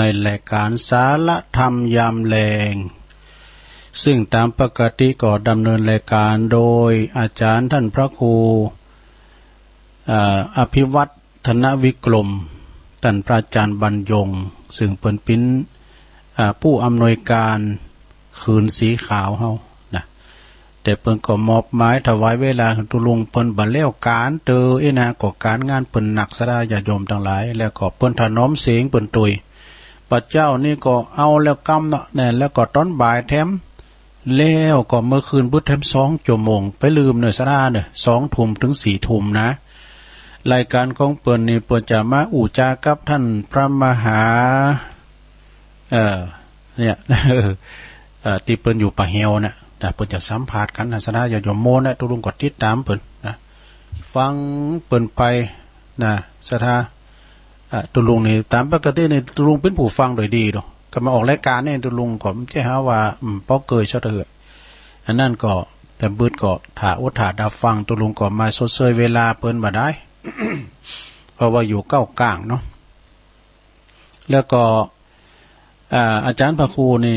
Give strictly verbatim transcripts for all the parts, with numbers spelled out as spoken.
ในรายการสาระธรรมยามแลง ซึ่งตามปกติก็ดำเนินรายการโดยอาจารย์ท่านพระครู เอ่อ อภิวัฒนวิกรม ต้านพระอาจารย์บรรยง ซึ่งเปิ้นเป๋น เอ่อ ผู้อำนวยการ คืนสีขาวเฮานะ แต่เปิ้นก็มอบหมายถวายเวลาหื้อตุ๊ลุง เปิ้นบ่แล้วก๋านเตอร์อี้นะ ก็ก๋านงานเปิ้นหนัก ศรัทธาญาติโยมตังหลาย แล้วก็เปิ้นถนอมเสียงเปิ้นตวย บ่าเจ๊านี่ก็เอาแล้วกำเนาะ แน่ แล้วก็ต๋อนบ่ายแถม แล้วก็เมื่อคืนบึดแถมสองจั่วโมง ไปลืมเน่อ ศรัทธาเน่อ สองทุ่มเถิงสี่ทุ่มนะ รายการของเปิ้นนี่ เปิ้นจะมาอู้จ๋ากับต้านพระมหา เอ่อ เนี่ย เอ่อ ตี้เปิ้นอยู่ป่าแฮวน่ะ นะ เปิ้นจะสัมภาษณ์กั๋นนะ ศรัทธาญาติโยมโมนะ ตุ๊ลุงก็ติดต๋ามเปิ้นนะ ฟังเปิ้นไปนะ ศรัทธา อ่ะ ตุ๊ลุงนี่ ต๋ามปกตินี่ ตุ๊ลุงเป๋นผู้ฟังโดยดีเนาะ ก็มาออกรายการนี่ ตุ๊ลุงก็บ่ใจ้หาว่า อืม ปอเกยซะเถอะ อันนั้นก็ แต่บึดก็ถ่าอดถ่าดับฟัง ตุ๊ลุงก็มาชดเชยเวลาเปิ้นบ่ได้ เพราะว่าอยู่ก้าวก๋างเนาะ แล้วก็ อ่า อาจารย์พระครูนี่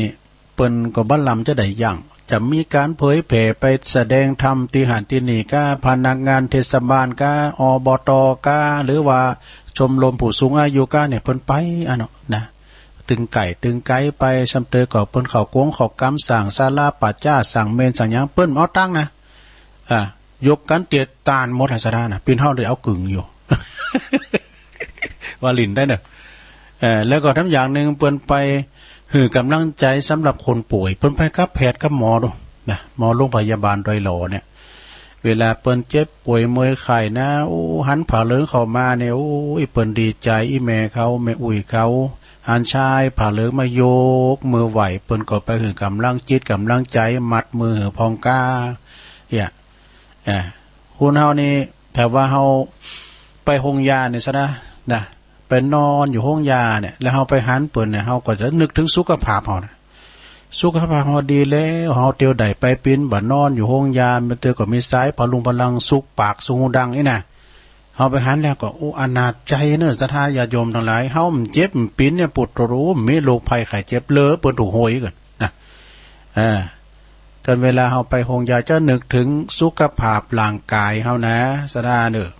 เปิ้นก็บ่ลำจะได้ยั้ง จะมีก๋านเผยแผ่ไปแสดงธรรมตี้หั้นตี้นี่ก้า พนักงานเทศบาลก้า อบต. ก้า หรือว่าชมรมผู้สูงอายุก้าเนี่ย เปิ้นไปอะเนาะนะ ตึงไก๋ตึงไก๋ไป ซ้ำเตยก็เปิ้นเข้ากงเข้ากำ สร้างศาลาป่าจ๊า สร้างเมรุ สร้างหยัง เปิ้นเอาตังค์นะ อ่า ยกก๋านเตียดตานหมดอะ ศรัทธานะ เป๋นเฮาได้เอากึ่งอยู่ ว่าหลิ้นได้เน่อ เอ่อ แล้วก็แถมอย่างนึ่ง เปิ้นไปหื้อก๋ำลังใจ๋สำหรับคนป่วย เปิ้นไปกับแพทย์กับหมอดูนะ หมอโรงพยาบาลดอยหล่อเนี่ย เวลาเปิ้นเจ็บป่วยเมื่อยไข้นะ โอ้ หันผ้าเหลืองเข้ามาเนี่ย โอ้ย เปิ้นดีใจ๋ อี่แม่เขา แม่อุ๊ยเขา หันชายผ้าเหลืองมายกมือไหว้ เปิ้นก็ไปหื้อก๋ำลังจิตก๋ำลังใจ๋ มัดมือหื้อผ่องก้า เนี่ย อ่า คนเฮานี่ ถ้าว่าเฮาไปโฮงยาเนี่ย ศรัทธานะ ไปนอนอยู่โฮงยาเนี่ย แล้วเฮาไปหันเปิ้นเนี่ย เฮาก็จะนึกเถิงสุขภาพเฮานะ สุขภาพเฮาดีแล้ว เฮาเตียวได้ไปปิ๊น บ่านอนอยู่โฮงยา มันเตียวก็มีสายพลุงพลัง สุกปากสุกหูดังอี้นะ เฮาไปหันแล้วก็ โอ้ อนาถใจ๋เน่อ ศรัทธาญาติโยมตังหลาย เฮาบ่เจ็บบ่ปิ๋นเนี่ย ปุดโตโร มีโรคภัยไข้เจ็บ เหลือเปิ้นถูกโหยกั๋นนะ เออ กั๋นเวลาเฮาไปโฮงยา จะนึกเถิงสุขภาพร่างกายเฮานะ ศรัทธาเน่อ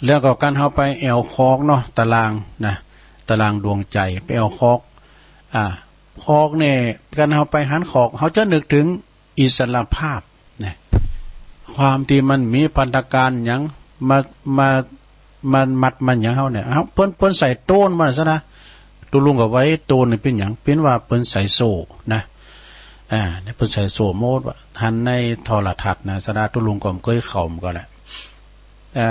แล้วก็กั๋นเฮาไปแอ่วคอกเนาะ ตารางนะ ตารางดวงใจ๋ ไปแอ่วคอก อ่า คอกเนี่ย กั๋นเฮาไปหันคอก เฮาจะนึกเถิงอิสรภาพนะ ความตี้มันมีพันธการหยัง มา มา มามัดมาหยังเฮาเนี่ย เฮา เปิ้น เปิ้นใส่โต้นมาซะนะ ตุ๊ลุงก็ว่า เอ๊ะ โต้นนี่เป๋นหยัง เป๋นว่าเปิ้นใส่โซ่นะ อ่า เนี่ย เปิ้นใส่โซ่หมดว่ะ หันในโทรทัศน์นะ ศรัทธา ตุ๊ลุงก็บ่เกยเข้าเหมือนกั๋นแหละ อ่า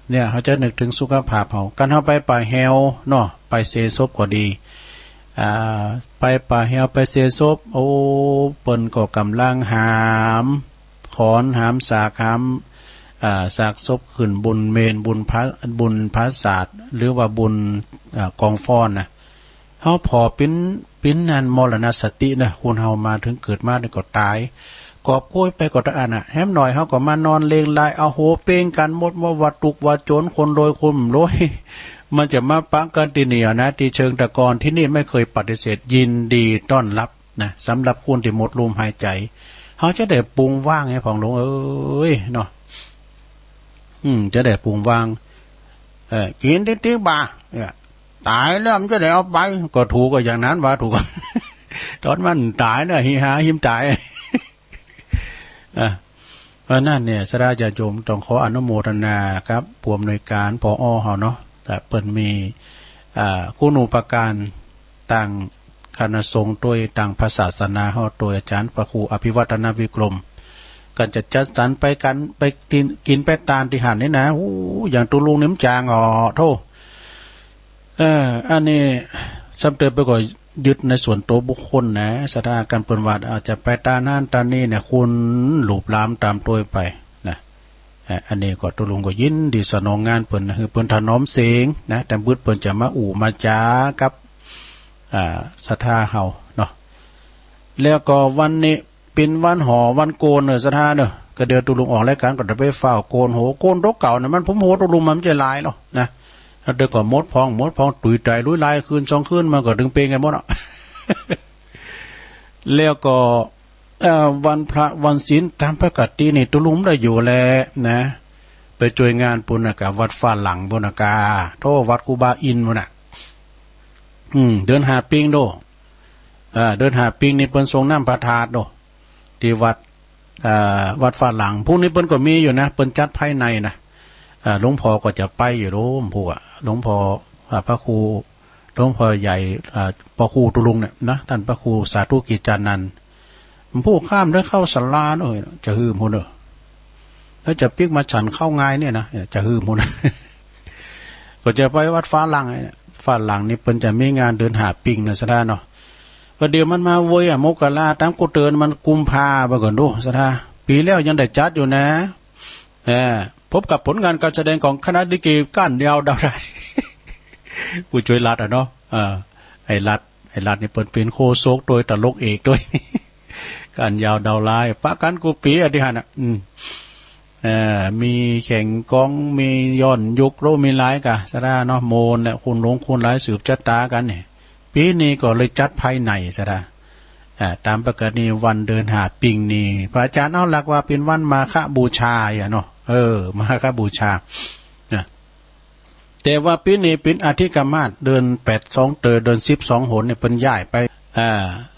เนี่ย เฮาจะนึกเถิงสุขภาพเฮา กั๋นเฮาไปป่าแฮวเนาะ ไปเสศพก็ดี อ่า ไปป่าแฮว ไปเสศพ โอ้ เปิ้นก็ก๋ำลังหามขอน หามสาก หาม อ่า สากศพขึ้นบนเมรุ บนผา บนผาสาท หรือว่าบน อ่า กองฟ้อนนะ เฮาผ่อปิ๊น ปิ๊นอันมรณสติเน่อ คนเฮามาเถิงเกิดมาเนี่ยก็ต๋าย กอบโกยไปก็ตะอั้นน่ะ แหมหน่อยเฮาก็มานอนเล็งลาย โอ้โห เป๋งกั๋นหมด ว่า ว่าตุ๊กข์ว่าจ๋น คนรวยคนบ่รวย มันจะมาปะกั๋นตี้นี่อะนะ ตี้เชิงตะกอน ตี้นี่ไม่เคยปฏิเสธ ยินดีต้อนรับนะ สำหรับคนตี้หมดลมหายใจ๋ เฮาจะได้ปรุงวางไง พ่องหลวงเอ้ยเนาะ อืม จะได้ปรุงวาง เออ กิ๋นติ๊กๆ บ่า เนี่ย ต๋ายแล้วมันจะได้เอาไป ก็ถูกก็อย่างนั้นว่าถูก ต๋อนมันต๋ายเน่อ หิหาหิมต๋าย อ่ะ เพราะนั้นเนี่ย ศรัทธาญาติโยมต้องขออนุโมทนากับผู้อำนวยการ ผอ.เฮาเนาะ แต่เปิ้นมี อ่า คุณูปการ ตางคณะสงฆ์ตวย ตางพระศาสนาเฮาตวย อาจารย์พระครูอภิวัฒนวิกรม กั๋นจะจัดสรรไปกั๋น ไปกิ๋น กิ๋นไปตานตี้หั้นนี่นะ โอ้ อย่างตุ๊ลุงนี่บ่จางอ๋อ โธ่ เออ อันนี้ซ้ำเติมไปก็ยึดในส่วนตัวบุคคลนะ ศรัทธา กั๋นเปิ้นว่าอาจจะไปตานหั้นตานนี่เนี่ย คนหลูบหลามต๋ามตวยไปนะ อ่ะ อันนี้ก็ตุ๊ลุงก็ยินดีสนองงานเปิ้นนะ หื้อเปิ้นถนอมเสียงนะ แต่บึดเปิ้นจะมาอู้มาจ๋ากับ อ่า ศรัทธาเฮาเนาะ แล้วก็วันนี้เป๋นวันห่อวันโกนเน่อ ศรัทธาเน่อ ก็เดี๋ยวตุ๊ลุงออกรายการก็จะไปฟ้าวโกนโห โกนโตเก่าเนี่ย มันผมโหตุ๊ลุงมันบ่ใจ้หลายหรอกนะ แล้วเดี๋ยวก็หมดพองหมดพอง ตุยไตลุยลาย คืนสองคืนมันก็ถึงเปงกันหมดอ่ะ แล้วก็ เอ่อ วันพระวันศีลตามปกตินี่ ตุลุงได้อยู่แหละนะ ไปช่วยงานปุณกะ วัดฝรั่งปุณกะ โทวัดครูบาอินทร์ปุณน่ะ อืม เดือนห้าปิงโด อ่า เดือนห้าปิงนี่เปิ้นส่งน้ำพระธาตุโด ที่วัด อ่า วัดฝรั่ง พวกนี้เปิ้นก็มีอยู่นะ เปิ้นจัดภายในนะ อ่า หลวงพ่อก็จะไปอยู่โด พวกอะ หลวงพ่อ อ่า พระครู หลวงพ่อใหญ่ อ่า พระครูตุลุงเนี่ยนะ ท่านพระครูสาธุกิจจานันท์ ผู้ข้ามได้เข้าศาลาเนอะ จะหืมหัวเนอะ แล้วจะปิ๊กมาฉันเข้าไงเนี่ยนะ จะหืมหัวเนอะ ก็จะไปวัดฝรั่งไงเนี่ย ฝรั่งนี่เปิ้นจะมีงานเดือนห้าปิงนะสถาเนาะ ประเดี๋ยวมันมาเว้ยอะ มกรา ตามกูเตือนมันกุมภาไปก่อนดูสถา ปีแล้วยังได้จัดอยู่นะ เออ พบกับผลงานการแสดงของคณะลิเกก้านยาวดาวได้ ผู้ช่วยรัฐอะเนาะ เออ ไอ้รัฐ ไอ้รัฐนี่เปิ้นเป็นโฆษกโดย ตลกเอกโดย ก้านยาวดาวร้าย ปะกันกูปีอะที่หันอะ อืม เอ่อ มีแข่งกอง มีย้อนยุค โร มีหลายกะสะดาเนาะ โมนและคุณหลวงคุณหลายสืบชะตากันนี่ ปีนี้ก็เลยจัดภายในสะดา อ่า ตามปกติวันเดือนห้าปิงนี่ พระอาจารย์เอาหลักว่าเป็นวันมาฆบูชาอะเนาะ เออ มาฆบูชา นะ แต่ว่าปีนี้เป็นอธิกมาส เดือนแปดสองเตอ เดือนสิบสองหนเนี่ยเปิ้นย้ายไป อ่า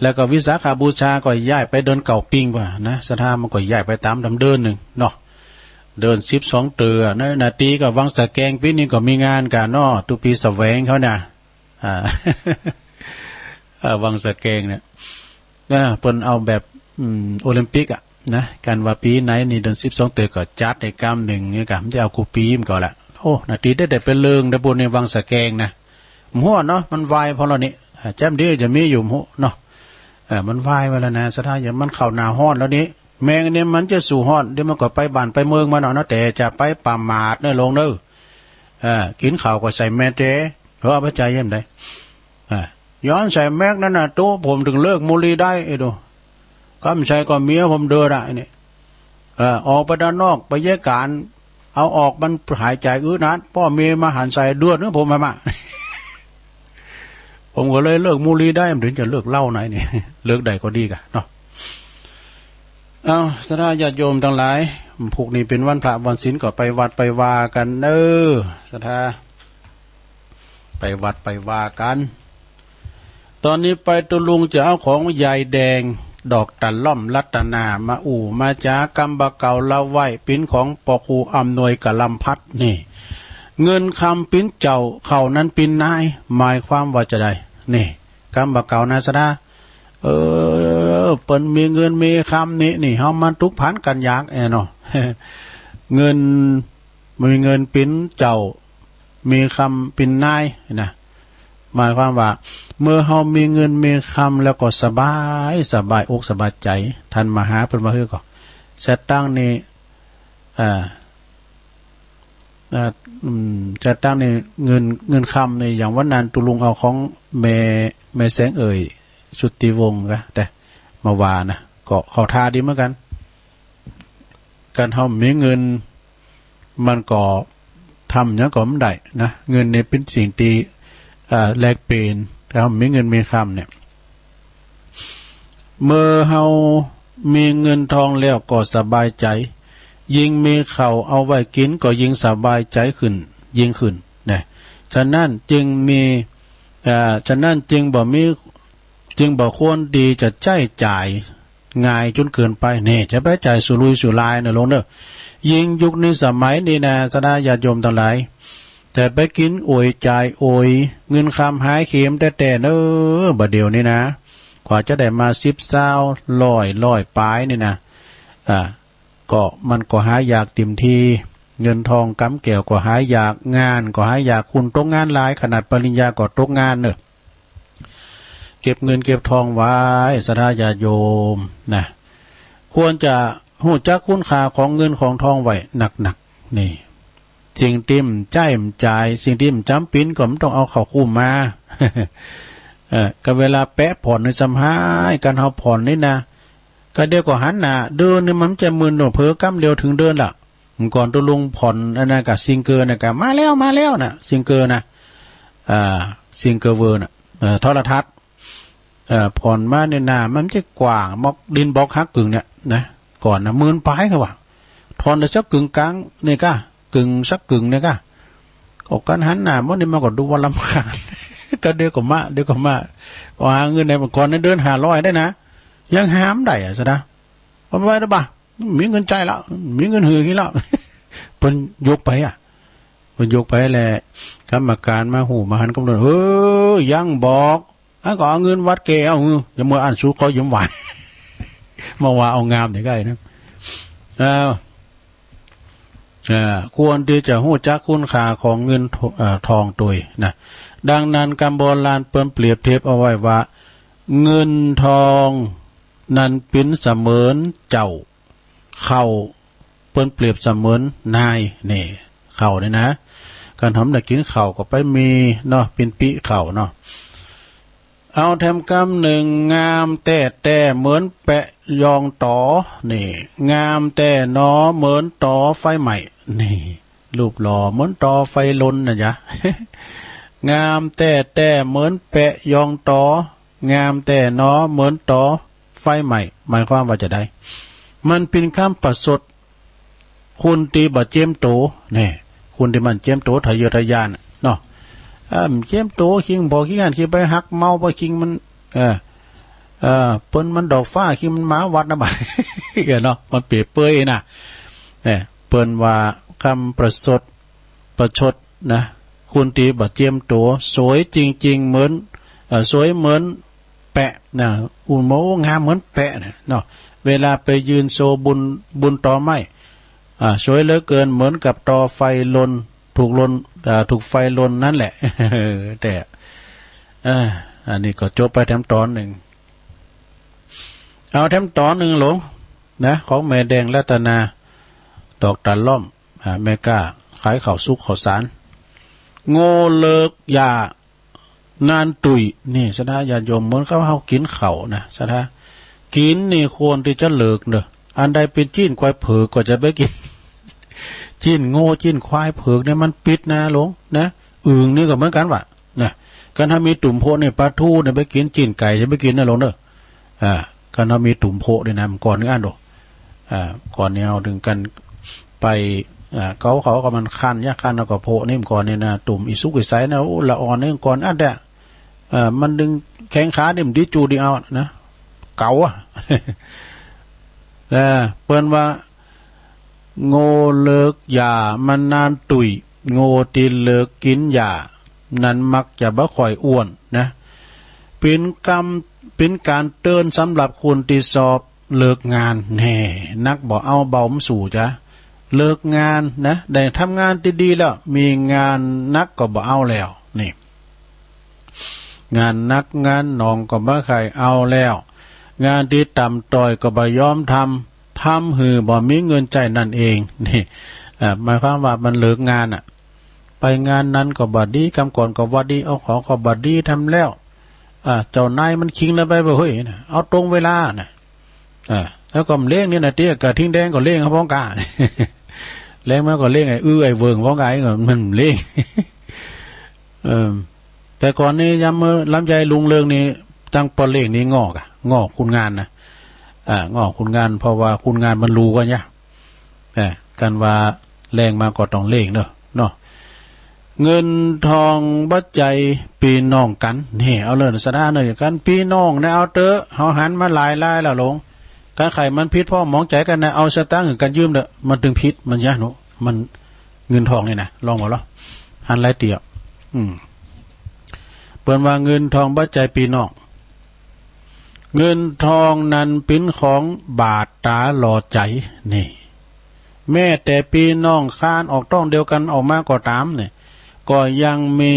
แล้วก็วิสาขบูชาก็ย้ายไปเดือนเก้าปิงว่านะ สถามันก็ย้ายไปตามลำเดือนหนึ่งเนาะ เดือนสิบสองเตอนะ นาตีก็วังสะแกง ปีนี้ก็มีงานกันเนาะ ตุปีแสวงเขานะ อ่า อ่า วังสะแกงเนี่ย นะ เปิ้นเอาแบบ อืม โอลิมปิกอะนะ กันว่าปีไหนนี่เดือนสิบสองเตอก็จัดในกำหนึ่งเนี่ยกะ มันจะเอาคู่ปีมันก็ละ โอ้ นาทีได้แต่เป็นเริงแต่บุญในวังสะแกงนะ หัวเนาะ มันวายพอแล้วนี่ อ่า แจ่มดีจะมีอยู่หัวเนาะ เออ มันวายไปแล้วนะ สถาอย่างมันเข้าหน้าฮ้อนแล้วนี่ แมงเนี่ยมันจะสู่ฮ้อน เดี๋ยวมันก็ไปบ้านไปเมืองมันเอาเนาะ แต่จะไปประมาทเนอะลงเนอะ เออ กินข้าวก็ใส่แมสเด้ เออ เอาไปใจเย็นได้ อ่ะ ย้อนใส่แม็กนั่นน่ะ ตู้ผมถึงเลิกบุหรี่ได้ ไอ้ดู กำใส่ก็เมียผมเดินอ่ะ ไอ้นี่ เออ ออกไปด้านนอก ไปเยะการ เอาออกมันหายใจอึดอัด พ่อเมียมาหันใส่เดือดเนื้อผมมามา ผมก็เลยเลิกบุหรี่ได้ มันถึงจะเลิกเหล้าไหนนี่ เลิกได้ก็ดีกะเนาะ เอา สถาญาติโยมทั้งหลาย พวกนี้เป็นวันพระวันศีลก็ไปวัดไปวากันเด้อ สถา ไปวัดไปวากัน ตอนนี้ไปตุลุงจะเอาของยายแดง ดอกตะล่อมรัตนามาอู้มาจากำบ่าเก่าเล่าไว้ ปิ้นของปอครูอำนวยกะลำพัดนี่ เงินคำปิ้นเจ้า เขานั้นปิ้นนาย หมายความว่าจะใด นี่ กำบ่าเก่านะสะดา เออ เปิ้นมีเงินมีคำนี่ นี่ เฮามันทุกข์พันกันอยากแอเนาะ เงิน มีเงินปิ้นเจ้า มีคำปิ้นนายนะ หมายความว่า เมื่อเฮามีเงินมีคำแล้วก็สบาย สบายอกสบายใจ ท่านมหาเปิ้นว่าคือก็ สตางค์นี่ อ่า อ่า อืม สตางค์นี่ เงิน เงินคำนี่ อย่างวันนั้นตุลุงเอาของแม่ แม่แสงเอ่ย ชุติวงศ์กะ แต่มาว่านะ ก็เข้าท่าดีเหมือนกัน การเฮามีเงิน มันก็ทำหยังก็บ่ได้นะ เงินนี่เป็นสิ่งที่ อ่า แลกเปลี่ยน ถ้าเฮามีเงินมีคำเนี่ย เมื่อเฮามีเงินทองแล้วก็สบายใจ ยิ่งมีข้าวเอาไว้กินก็ยิ่งสบายใจขึ้น ยิ่งขึ้นนะ ฉะนั้นจึงมี อ่า ฉะนั้นจึงบ่มี จึงบ่ควรที่จะใช้จ่ายง่ายจนเกินไป นี่ จะไปจ่ายสุรุ่ยสุร่ายนะลงเด้อ ยิ่งยุคนี้สมัยนี้นะ สถาญาติโยมทั้งหลาย แต่ไปกินอวยจ่ายอวย เงินคำหายเข็มแต๊ๆ เน้อ บ่าเดี่ยวนี้นะ กว่าจะได้มาสิบซาว ร้อย ร้อยปลายนี่นะ อ่า ก็มันก็หายากเต็มที เงินทองกำแก้วก็หายาก งานก็หายาก คนตกงานหลาย ขนาดปริญญาก็ตกงานเนอะ เก็บเงินเก็บทองไว้ สถาญาติโยมนะ ควรจะฮู้จักคุณค่าของเงินของทองไว้นักๆ นี่ สิ่งตี้บ่ใจ๊บ่จ่าย สิ่งตี้บ่จ๋ำเป๋นก็บ่ต้องเอาเข้าคุ้มมา เออ ก็เวลาแปะผ่อนนี่สำหาย การเฮาผ่อนนี่นะ ก็เดี๋ยวก็หันหน้า เดือนนี่มันจะหมื่นหนวดเผลอกำเดียวถึงเดือนละ ก่อนตัวลุงผ่อนอันนั้นก็ซิงเกิลนะก็มาแล้วมาแล้วนะซิงเกิลนะอ่าซิงเกิลเวอร์นะเอ่อโทรทัศน์เอ่อผ่อนมาเนี่ยนะมันจะกว้างมอกดินบล็อกฮักกึ่งเนี่ยนะก่อนนะหมื่นปลายเขาว่าถอนแต่สักกึ่งกลางเนี่ยก็กึ่งสักกึ่งเนี่ยก็ออกกันหันหน้ามันนี่มันก็ดูว่าลำคาญ ก็เดี๋ยวก็มาเดี๋ยวก็มาเอาหาเงินในก่อนในเดือนห้าร้อยได้นะยังหามได้อะสินะ ว่าไปได้บ่ามีเงินใจายแล้วมีเงินหือกี่แล้ว เปิ้นยกไปอ่ะเปิ้นยกไปแหละกรรมการมาหูมาหันกำหนดเออยังบอกอันก็เอาเงินวัดแกเอาหืออย่ามัวอ่านสูเขายืมไหว มาว่าเอางามเดี๋ยวก็ไอ้นะเออเออควรที่จะรู้จักคุณค่าของเงินทเอ่อทองตัวนะดังนั้นกำโบราณเปิ้นเปรียบเทียบเอาไว้ว่า เงินทองนั้นเปรียบเสมือนเจ้า เขาเปิ้นเปรียบเสมือนนายนี่เขาเนี่ยนะการทำได้กินเขาก็ไปมีเนาะเป็นปีเขาเนาะเอาแถมกำหนึ่งงามแต่แต่เหมือนแปะยองต่อนี่งามแต่หนอเหมือนต่อไฟใหม่นี่รูปหล่อเหมือนต่อไฟลนนะจ๊ะงามแต่แต่เหมือนแปะยองต่อ งามแต่หนอเหมือนต่อไฟใหม่หมายความว่าจะได้มันเป็นคำประชดคนที่บ่เจียมโตเนี่ยคนที่มันเจียมโตทะเยอทะยานน่ะเนาะอ่าเจียมโตคิงบ่คิงอันคิงไปหักเมาบ่คิงมันเออเออเปิ้นมันดอกฟ้าคิงมันมาวัดนะบ่าเนาะมันเปรียบเปยนะเนี่ยเปิ้นว่าคำประชดประชดนะคนที่บ่เจียมโตสวยจริงๆเหมือนเออสวยเหมือน แปะนะอุ่นโมงามเหมือนแปะนะเนาะเวลาไปยืนโซบุญบุญตอไม้อ่าสวยเหลือเกินเหมือนกับตอไฟลนถูกลนอ่าถูกไฟลนนั่นแหละแต่อ่าอันนี้ก็จบไปแถมตอนหนึ่งเอาแถมตอนหนึ่งหลงนะของแม่แดงรัตนาดอกตาล่อมอ่าแม่ก้าขายข้าวสุกข้าวสารโง่เลิกอย่า นานตุยนี่สะท้าญาติโยมเหมือนกับเฮากินข้าวนะสะท้ากินนี่ควรที่จะเลิกเนอะอันใดเป็นจีนควายเผือกก็จะไปกินจีนโง่จีนควายเผือกเนี่ยมันปิดนะหลวงนะอึ่งนี่ก็เหมือนกันว่ะนะกันถ้ามีตุ่มโพะเนี่ยปลาทูเนี่ยไปกินจีนไก่จะไปกินนะหลวงเนอะอ่ากันถ้ามีตุ่มโพะเนี่ยนะมันก่อนนึกอันดู อ่าก่อนนี้เอาถึงกันไปอ่าเขาเขาก็มันคันยากคันเอาก็โพะนี่มันก่อนนี่นะตุ่มอีสุกอีใสนะโอ้ละอ่อนนี่ก่อนอันเดียอ่ามันดึงแข้งขานี่มันดีจูดีเอานะเก๋าอ่ะเออเปิ้นว่าโง่เลิกยามันนานตุยโง่ที่เลิกกินยานั้นมักจะบ่ค่อยอ้วนนะเป็นกำเป็นการเตือนสำหรับคนที่สอบ เลิกงานแน่นักบ่เอาเบามันสู่จ้ะเลิกงานนะได้ทำงานที่ดีแล้วมีงานนักก็บ่เอาแล้วนี่งานนักงานหนองก็บ่ใครเอาแล้วงานที่ต่ำต้อยก็บ่ยอมทำทำหือบ่มีเงินใช้นั่นเองนี่อ่าหมายความว่ามันเลิกงานอ่ะไปงานนั้นก็บ่ดีกำก่อนก็บ่ดีเอาของก็บ่ดีทำแล้วอ่าเจ้านายมันคิงแล้วไปบ่เฮ้ยนะเอาตรงเวลานะ อ่าแล้วก็เล้งเนี่ยนะเตี้ยกะทิ้งแดงก็เล้งครับพ้องกาแรงมาก็เล้งไอ้อื้อไอ้เวิงพ้องกาไอ้ก็มันเล้งเออแต่ก่อนนี้ยามเมื่อลำไยลุงเลิงนี่ตั้งปอเล้งนี่งอกอะงอกคุณงานนะอ่างอกคุณงานเพราะว่าคุณงานมันรู้กันยะอ่ากันว่าแรงมาก็ต้องเล้งเนอะเนาะ เงินทองบัจจัยปีน้องกันนี่เอาเลยสถานะเดียวกันปีน้องเนี่ยเอาเตอะเขาหันมาหลายรายแล้วหลงการไข่มันผิดพ่อมองใจกันนะเอาสตางค์กันยืมเด้อมันถึงผิดมันยะหนุมันเงินทองนี่นะลองบอกแล้วหันหลายเตียอืมเปิ้นว่าเงินทองบัจจัยปีน้องเงินทองนั้นปิ้นของบาดตาหล่อใจนี่ แม้แต่พี่น้องคานออกท้องเดียวกันออกมาก็ตามเนี่ยก็ยังมี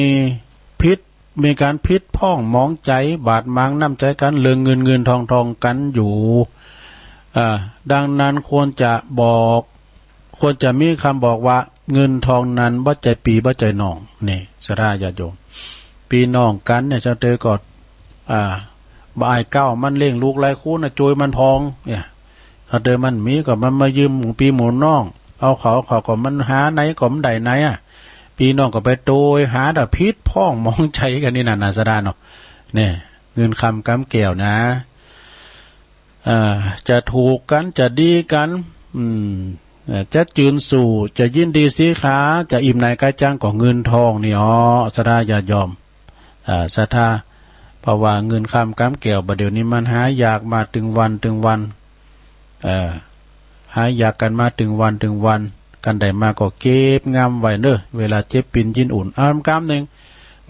ผิดมีการผิดพ้องหมองใจบาดหมางน้ำใจกันเรื่องเงินเงินทองทองกันอยู่อ่าดังนั้นควรจะบอกควรจะมีคำบอกว่าเงินทองนั้นบ่ใจปีบ่ใจน้องนี่ศรัทธาญาติโยมพี่น้องกันเนี่ยเจ้าเตยก็อ่าบ่อายเก้ามันเลี้ยงลูกหลายคู่นะโจยมันพองเนี่ย ถ้าเดิมมันมีก็มันมายืมหมู่พี่หมู่น้อง เอาเขาเขาก็มันหาไหนก็มันได้ไหนอ่ะ พี่น้องก็ไปโตยหาแต่ผิดพ้องหมองใจกันนี่นะ นาสดาเนาะ เนี่ย เงินคำกำแก้วนะ อ่า จะถูกกัน จะดีกัน อืม เอ่อ จะจืนสู่ จะยินดีสีขา จะอิ่มในกายจังก็เงินทองนี่อ๋อ ศรัทธาญาติโยม อ่า ศรัทธา เพราะว่าเงินคำกำแก้ว บัดเดี๋ยวนี้มันหายากมาตึงวันตึงวัน เอ่อ หายากกันมาตึงวันตึงวัน กันได้มาก็เก็บงำไว้เนอะ เวลาเจ็บปินยินอุ่น อ้าว กำหนึ่ง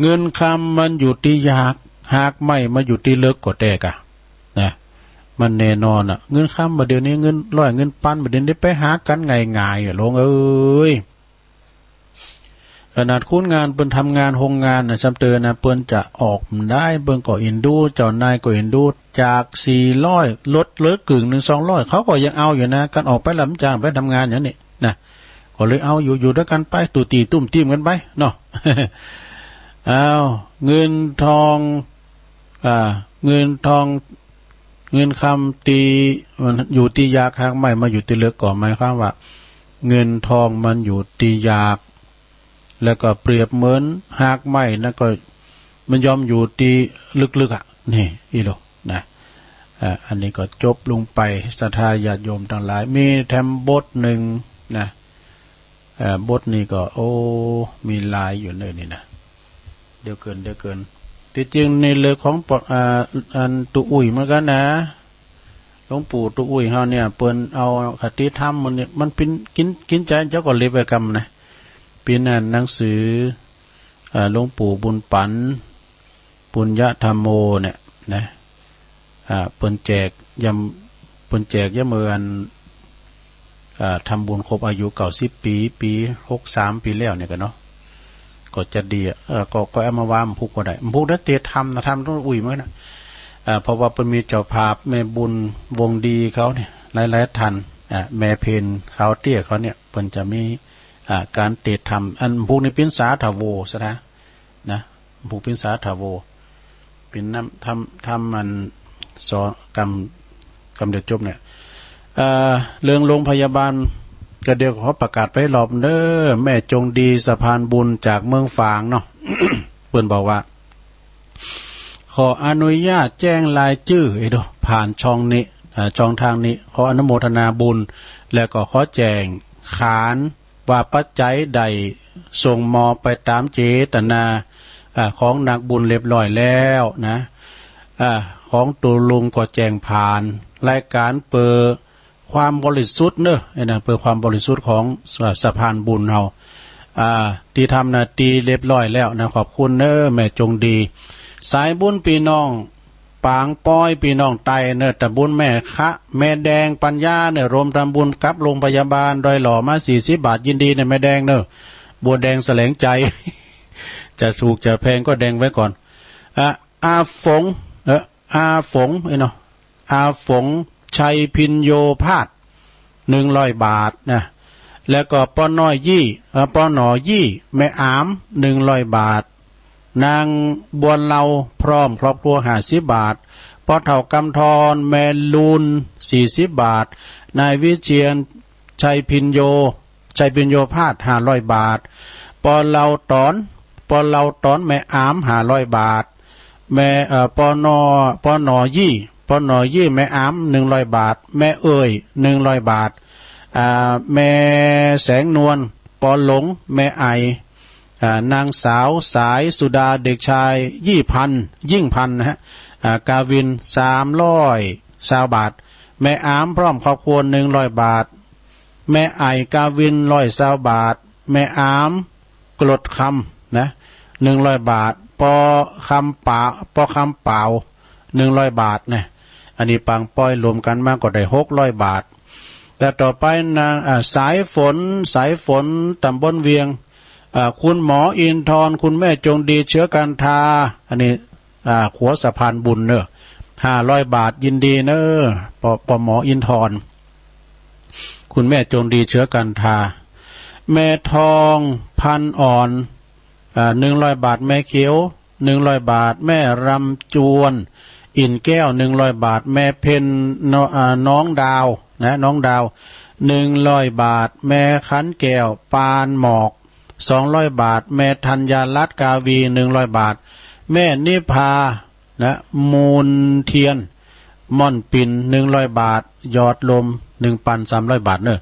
เงินคำมันอยู่ที่หยาก หากไม้มาอยู่ที่เลิกก็แตกอะ นะ มันแน่นอนอะ เงินคำบัดเดี๋ยวนี้ เงินร้อย เงินปันบัดเดี๋ยวนี้ไปหากันง่ายๆอะ หลวงเอ้ย ขนาดคนงานเปิ้นทำงานโฮงงานนะ ซ้ำเติมนะ เปิ้นจะออกบ่ได้ เปิ้นก็เอ็นดู เจ้านายก็เอ็นดู จากสี่ร้อย ลดเหลือกึ่งหนึ่ง สองร้อย เขาก็ยังเอาอยู่นะ การออกไปรับจ้างไปทำงานอย่างนี้นะ ก็เลยเอาอยู่ อยู่ด้วยกันไป ตุ่ตี้ตุ้มติ้มกันไปเนาะ อ้าว เงินทอง อ่า เงินทอง เงินคำตี้มันอยู่ที่หยาก หากไม้มาอยู่ที่เลิก ก็หมายความว่า เงินทองมันอยู่ที่หยาก แล้วก็เปรียบเหมือนหากไม้นะ ก็มันย่อมอยู่ที่ลึกๆอะ นี่ อีโล นะ อ่า อันนี้ก็จบลงไป ศรัทธาญาติโยมทั้งหลาย มีแถมบทหนึ่งนะ เอ่อ บทนี้ก็ โอ้ มีหลายอยู่เนอะนี่นะ เดี๋ยวเกิน เดี๋ยวเกิน ที่จริงนี่เรื่องของปอ อ่า อันตุ๊อุ้ยเหมือนกันนะ หลวงปู่ตุ๊อุ้ยเฮาเนี่ย เปิ้นเอาคติธรรมมันเนี่ย มันปิ้น กิน กินใจเจ้าก็เล็บไว้กำนะ ปิ้นอ่านหนังสือ อ่า หลวงปู่บุญปั๋น ปุญญธรรมโมเนี่ยนะ อ่า เปิ้นแจกยาม เปิ้นแจกยามเมื่ออัน อ่า ทำบุญครบอายุเก้าสิบปี ปีหกสามปีแล้วเนี่ยกันเนาะ ก็จะดีอะ เออ ก็ ก็เอามาว่ามันพุกก็ได้ มันพุกได้เตะธรรมนะ ธรรมต้องอุ้ยเหมือนกันนะ อ่า เพราะว่าเปิ้นมีเจ้าภาพแม่บุญวงดีเขาเนี่ย หลายๆ ท่าน อ่า แม่เพนขาวเตี้ยเขาเนี่ย เปิ้นจะมี อ่า การเตะธรรม อันพุกนี้ปิ้นสาธโวซะนะ นะ ผู้ปิ้นสาธโว ปิ้นน้ำทำ ทำมันสองกำ กำเดียวจบเนี่ย เอ่อ เรื่องโรงพยาบาล ก็เดี๋ยวขอประกาศไปรอบเด้อ แม่จงดีสะพานบุญจากเมืองฝางเนาะ เปิ้นบอกว่า ขออนุญาตแจ้งรายชื่อ เอ้ยดู ผ่านช่องนี้ เอ่อ ช่องทางนี้ ขออนุโมทนาบุญ และก็ขอแจ้งขาน ว่าปัจจัยได้ส่งมอบไปตามเจตนา อ่า ของนักบุญเรียบร้อยแล้วนะ อ่า ของตัวลุงก็แจ้งผ่านรายการเพื่อความบริสุทธิ์เนอะ ไอ้นะ เพื่อความบริสุทธิ์ของสะ สะพานบุญเฮา อ่า ที่ทำหน้าที่เรียบร้อยแล้วนะ ขอบคุณเนอะ แม่จงดี สายบุญพี่น้อง ปางป้อยพี่น้องใต้เนอะ ตำบลแม่คะ แม่แดงปัญญาเนอะ รวมทำบุญกับโรงพยาบาลดอยหล่อมาสี่สิบบาท ยินดีเนอะแม่แดงเนอะ บัวแดงแสลงใจ จะถูกจะแพงก็แดงไว้ก่อน อ่ะ อาฝง เออ อาฝง ไอ้เนาะ อาฝง ชัยพินโยภาส หนึ่งร้อยบาทนะ แล้วก็ป้อน้อยยี่ เอ่อ ป้อหนอยี่ แม่อาม หนึ่งร้อยบาท นางบัวเลาพร้อมครอบครัว ห้าสิบบาท ป้อเฒ่ากำธร แม่ลูน สี่สิบบาท นายวิเชียร ชัยพินโย ชัยพินโยภาส ห้าร้อยบาท ป้อเลาต๋อน ป้อเลาต๋อน แม่อาม ห้าร้อยบาท แม่ เอ่อ ป้อหนอ ป้อหนอยี่ ป้อหนอยี่ แม่อาม หนึ่งร้อยบาท แม่เอ่ย หนึ่งร้อยบาท อ่า แม่แสงนวล ป้อหลง แม่ไอ อ่า นางสาวสายสุดา เด็กชายยี่พัน ยิ่งพันนะฮะ อ่า กาวิน สามร้อยซาวบาท แม่อามพร้อมครอบครัว หนึ่งร้อยบาท แม่ไอกาวิน ร้อยซาวบาท แม่อาม กรดคำนะ หนึ่งร้อยบาท ปอคำป่า ปอคำเปล่า หนึ่งร้อยบาทนะ อันนี้ปางป้อยรวมกันมาก็ได้ หกร้อยบาท แต่ต่อไปนาง อ่า สายฝน สายฝน ตำบลเวียง อ่า คุณหมออินทร คุณแม่จงดี เชื้อกันทา อันนี้ อ่า ขัวสะพานบุญเนอะ ห้าร้อยบาท ยินดีเนอะ ปอ ปอหมออินทร คุณแม่จงดี เชื้อกันทา แม่ทอง พันอ่อน อ่า หนึ่งร้อยบาท แม่เขียว หนึ่งร้อยบาท แม่รำจวน อินแก้ว หนึ่งร้อยบาท แม่เพน น- อ่า น้องดาว นะ น้องดาว หนึ่งร้อยบาท แม่ขันแก้ว ปานหมอก สองร้อยบาท แม่ธัญญารัตน์ กาวี หนึ่งร้อยบาท แม่นิพา นะ มูลเทียน ม่อนปิ่น หนึ่งร้อยบาท ยอดรวม หนึ่งพันสามร้อยบาทเนอะ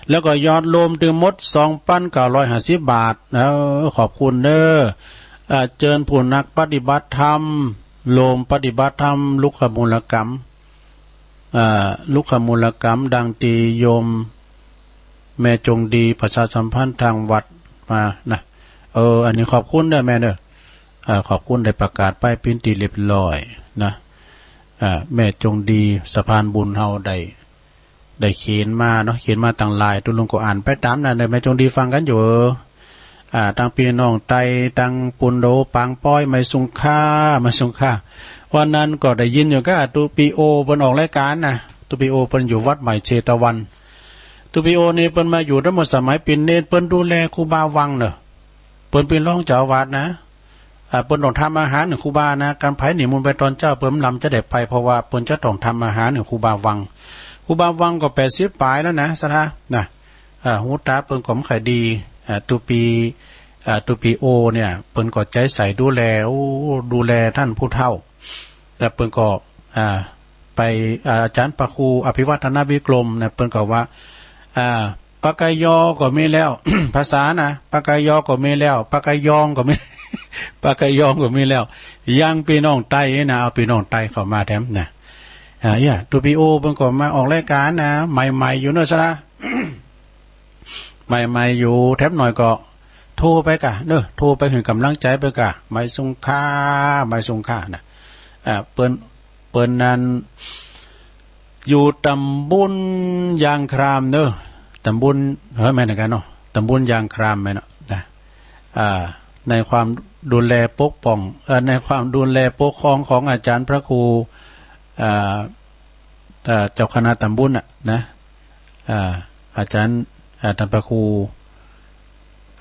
แล้วก็ยอดรวมทั้งหมด สองพันเก้าร้อยห้าสิบบาท เออ ขอบคุณเนอะ อ่า เจิญผู้นักปฏิบัติธรรม โฮมปฏิบัติธรรม ลุกขมูลกรรม อ่า ลุกขมูลกรรม ดังตี้โยมแม่จงดีประชาสัมพันธ์ทางวัดมานะ เออ อันนี้ขอบคุณเด้อแม่เด้อ อ่า ขอบคุณ ได้ประกาศไปเป็นตี้เรียบร้อยนะ อ่า แม่จงดีสะพานบุญเฮาได้ ได้เขียนมาเนาะ เขียนมาตังหลาย ตุ๊ลุงก็อ่านไปต๋ามนั้นเด้อ แม่จงดีฟังกั๋นอยู่ อ่า ตังปี้น้องไต ตังปูนโด ปางป้อย ไมซุงค่า ไมซุงค่า วันนั้นก็ได้ยินอยู่ก้า ตุ๊ปีโอเปิ้นออกรายก๋านนะ ตุ๊ปีโอเปิ้นอยู่วัดใหม่เชตวัน ตุ๊ปีโอนี่เปิ้นมาอยู่ตั้งแต่สมัยเป๋นเณร เปิ้นดูแลครูบาวังเนอะ เปิ้นเป๋นรองเจ้าอาวาสนะ อ่า เปิ้นต้องทำอาหารหื้อครูบานะ กันใผนิมนต์ไปต๋อนเจ๊า เปิ้นบ่ลำจะได้ไป เพราะว่าเปิ้นจะต้องทำอาหารหื้อครูบาวัง ครูบาวังก็แปดสิบป๋ายแล้วนะ ศรัทธานะ อ่า หูต๋าเปิ้นก็บ่ค่อยดี อ่า ตุ๊ปี อ่า ตุ๊ปีโอเนี่ย เปิ้นก็ใจ๋ใส่ดูแล โอ้ ดูแลต้านผู้เฒ่า แล้วเปิ้นก็ อ่า ไป อ่า อาจ๋ารย์พระครูอภิวัฒนวิกรมนะ เปิ้นก็ว่า อ่า ปากกยอก็มีแล้ว ภาษานะ ปากกยอก็มีแล้ว ปากกยองก็มี ปากกยองก็มีแล้ว ยังปี้น้องไตนะ เอาปี้น้องไตเข้ามาแถมนะ อ่า เอี้ย ตุ๊ปีโอเปิ้นก็มาออกรายก๋านนะ ใหม่ๆอยู่เนอะ ศรัทธา ใหม่ๆอยู่ แถมหน่อยก็โทรไปก้าเนอะ โทรไปหื้อกำลังใจ๋ไปก้า ไมซุงค่า ไมซุงค่านะ อ่า เปิ้น เปิ้นนั้น อยู่ต๋ำบลยางครามเนอะ ต๋ำบล เฮ้ย แม่นกั๋นเนาะ ต๋ำบลยางครามแม่นเนาะนะ อ่า ในความดูแลปกป้อง เอ่อ ในความดูแลปกครองของอาจ๋ารย์พระครู อ่า อ่า เจ้าคณะต๋ำบลน่ะนะ อ่า อาจ๋ารย์ อ่า ต้านพระครู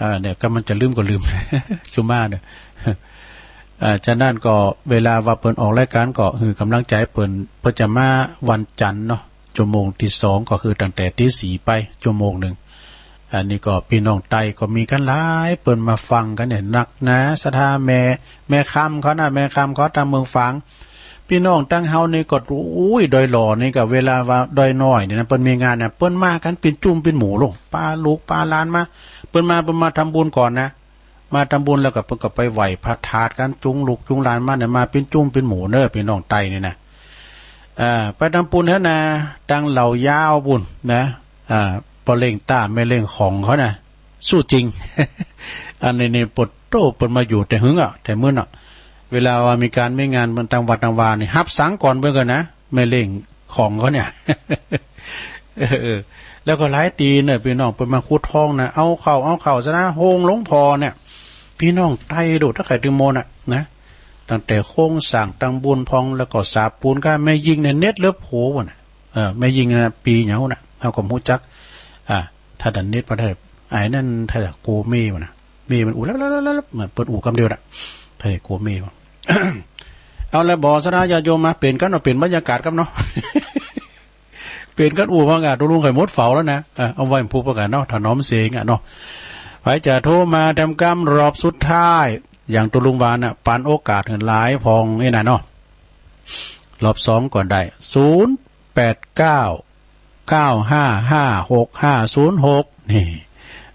อ่า เนี่ย ก็มันจะลืมก็ลืม สุมาเนี่ย อ่า ฉะนั้นก็เวลาว่าเปิ้นออกรายก๋านก็หื้อกำลังใจ๋เปิ้น เปิ้นจะมาวันจันทร์เนาะ ชั่วโมงตี้สองก็คือตั้งแต่ตีสี่ไปชั่วโมงหนึ่ง อันนี้ก็ปี้น้องไตก็มีกั๋นหลาย เปิ้นมาฟังกั๋นเนี่ยนักนะ ศรัทธา แม่ แม่คำเขานะ แม่คำเขาตางเมืองฝาง ปี้น้องตางเฮานี่ก็ อุ้ย ดอยหล่อนี่ก็ เวลาว่าดอยน้อยนี่นะ เปิ้นมีงานนะ เปิ้นมากั๋นเป๋นจุ่มเป๋นหมู่ลง ปาลูกปาหลานมา เปิ้นมา เปิ้นมาทำบุญก่อนนะ มาทำบุญแล้วก็เปิ้นก็ไปไหว้พระธาตุกั๋น จูงลูกจูงหลานมาเนี่ย มาเป๋นจุ่มเป๋นหมู่เนอะ ปี้น้องไตนี่นะ อ่า ไปตางปูนหั้นนะ ตางเหล่ายาวปูนนะ อ่า ป้อเล็งต้าแม่เล็งของเขานะ สู้จริง อันนี้นี่ปวดโต้ เปิ้นมาอยู่แต่หึงอ่ะ แต่มื้นอ่ะ เวลาว่ามีก๋านมีงานเปิ้นตางวัดตางวานี่ ฮับสังก่อนเปิ้นก่อนนะ แม่เล็งของเขาเนี่ย เออ แล้วก็หลายตี้เนอะ ปี้น้องเปิ้นมาขุดทองนะ เอาเข้า เอาเข้าซะนะ โฮงหลวงพ่อเนี่ย ปี้น้องไตโดดถ้าใครถึงโมน่ะนะ ตั้งแต่โครงสร้างตางปูนพ่อง แล้วก็สาปูนก้า แม่ยิงเนี่ย เน็ตเลิฟโหว่ะน่ะ เออ แม่ยิงนะ ปี๋หยังน่ะ เฮาก็บ่ฮู้จัก อ่า ถ้าดันเน็ตมาได้ ไอ้นั่น ถ้าโกเมว่ะน่ะ เมมันอู้ลับลับลับลับ เหมือนเปิ้นอู้กำเดียวน่ะ ถ้าโกเมว่ะ เอาละบ่ ศรัทธาญาติโยมมา เป๋นกั๋นเนาะ เป๋นบรรยากาศกั๋นเนาะ เป๋นกั๋นอู้ว่าไง ตุ๊ลุงไข่มดเฝ้าแล้วนะ เออ เอาไว้ผู้ประกาศเนาะ ถนอมเสียงอ่ะเนาะ ใผจะโทรมาแถมกำรอบสุดท้าย อย่างตุ๊ลุงว่าน่ะ ปันโอกาสหื้อหลายพ่องนี่น่ะเนาะ รอบสองก็ได้ ศูนย์แปดเก้า เก้าห้าห้า หกห้าศูนย์หก นี่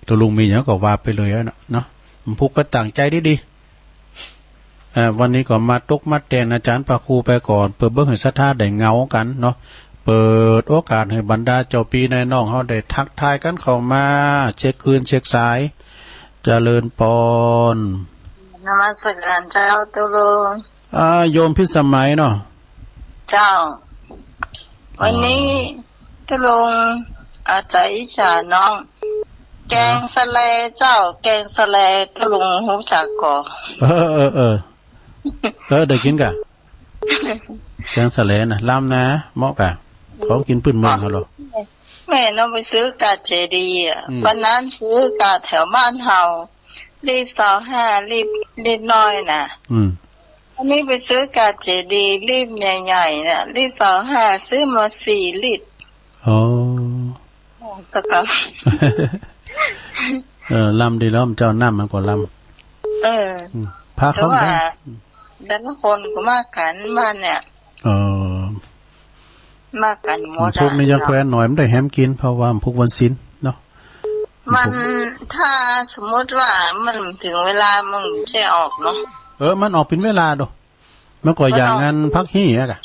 ตุ๊ลุงมีหยังก็ว่าไปเลยอะเนาะ เนาะ มันผูกกระต่างใจดีๆ เอ่อ วันนี้ก็มาตกมาแต่งอาจ๋ารย์พระครูไปก่อน เปื้อเบิ่งหื้อศรัทธาได้เหงากั๋นเนาะ เปิดโอกาสหื้อบรรดาเจ้าปี้นายน้องเฮาได้ทักทายกั๋นเข้ามา เช็คคืนเช็คสาย เจริญปอน นมัสการเจ้าตุ๊ลุง อ่า โยมพิสมัยเนาะ เจ้า วันนี้ตุ๊ลุงเอาใจอิจฉาน้อง แกงสะเลเจ้า แกงสะเลตุ๊ลุงฮู้จักก่อ เออ เออ เออ เออ ได้กิ๋นก่ะ แกงสะเลน่ะ ลำนะ เหมาะก่ะ ของกิ๋นปื้นเมืองเฮาเหรอ แม่น้องไปซื้อก๋าเจดีย์อ่ะ อืม วันนั้นซื้อก๋าแถวบ้านเฮา ลิตรซาวห้า ลิตร ลิตรน้อยน่ะ อืม อันนี้ไปซื้อก๋าเจดีย์ ลิตรใหญ่ๆน่ะ ลิตรซาวห้า ซื้อมาสี่ลิตร อ๋อ สักคำ เออ ลำดีแล้ว เจ้าน้ำมันก็ลำ เออ อืม พระเขา แต่ว่า แต่ละคนก็มากันบ้านเนี่ย เออ มากันหมด พวกนี้ยังแควนหน่อย มันได้แฮมกิน เพราะว่าพวกวันศีลเนาะ มัน ถ้าสมมติว่ามันถึงเวลามันจะออกเนาะ เออ มันออกเป็นเวลาดู มันก็อย่างงานพักฮี่อะกะ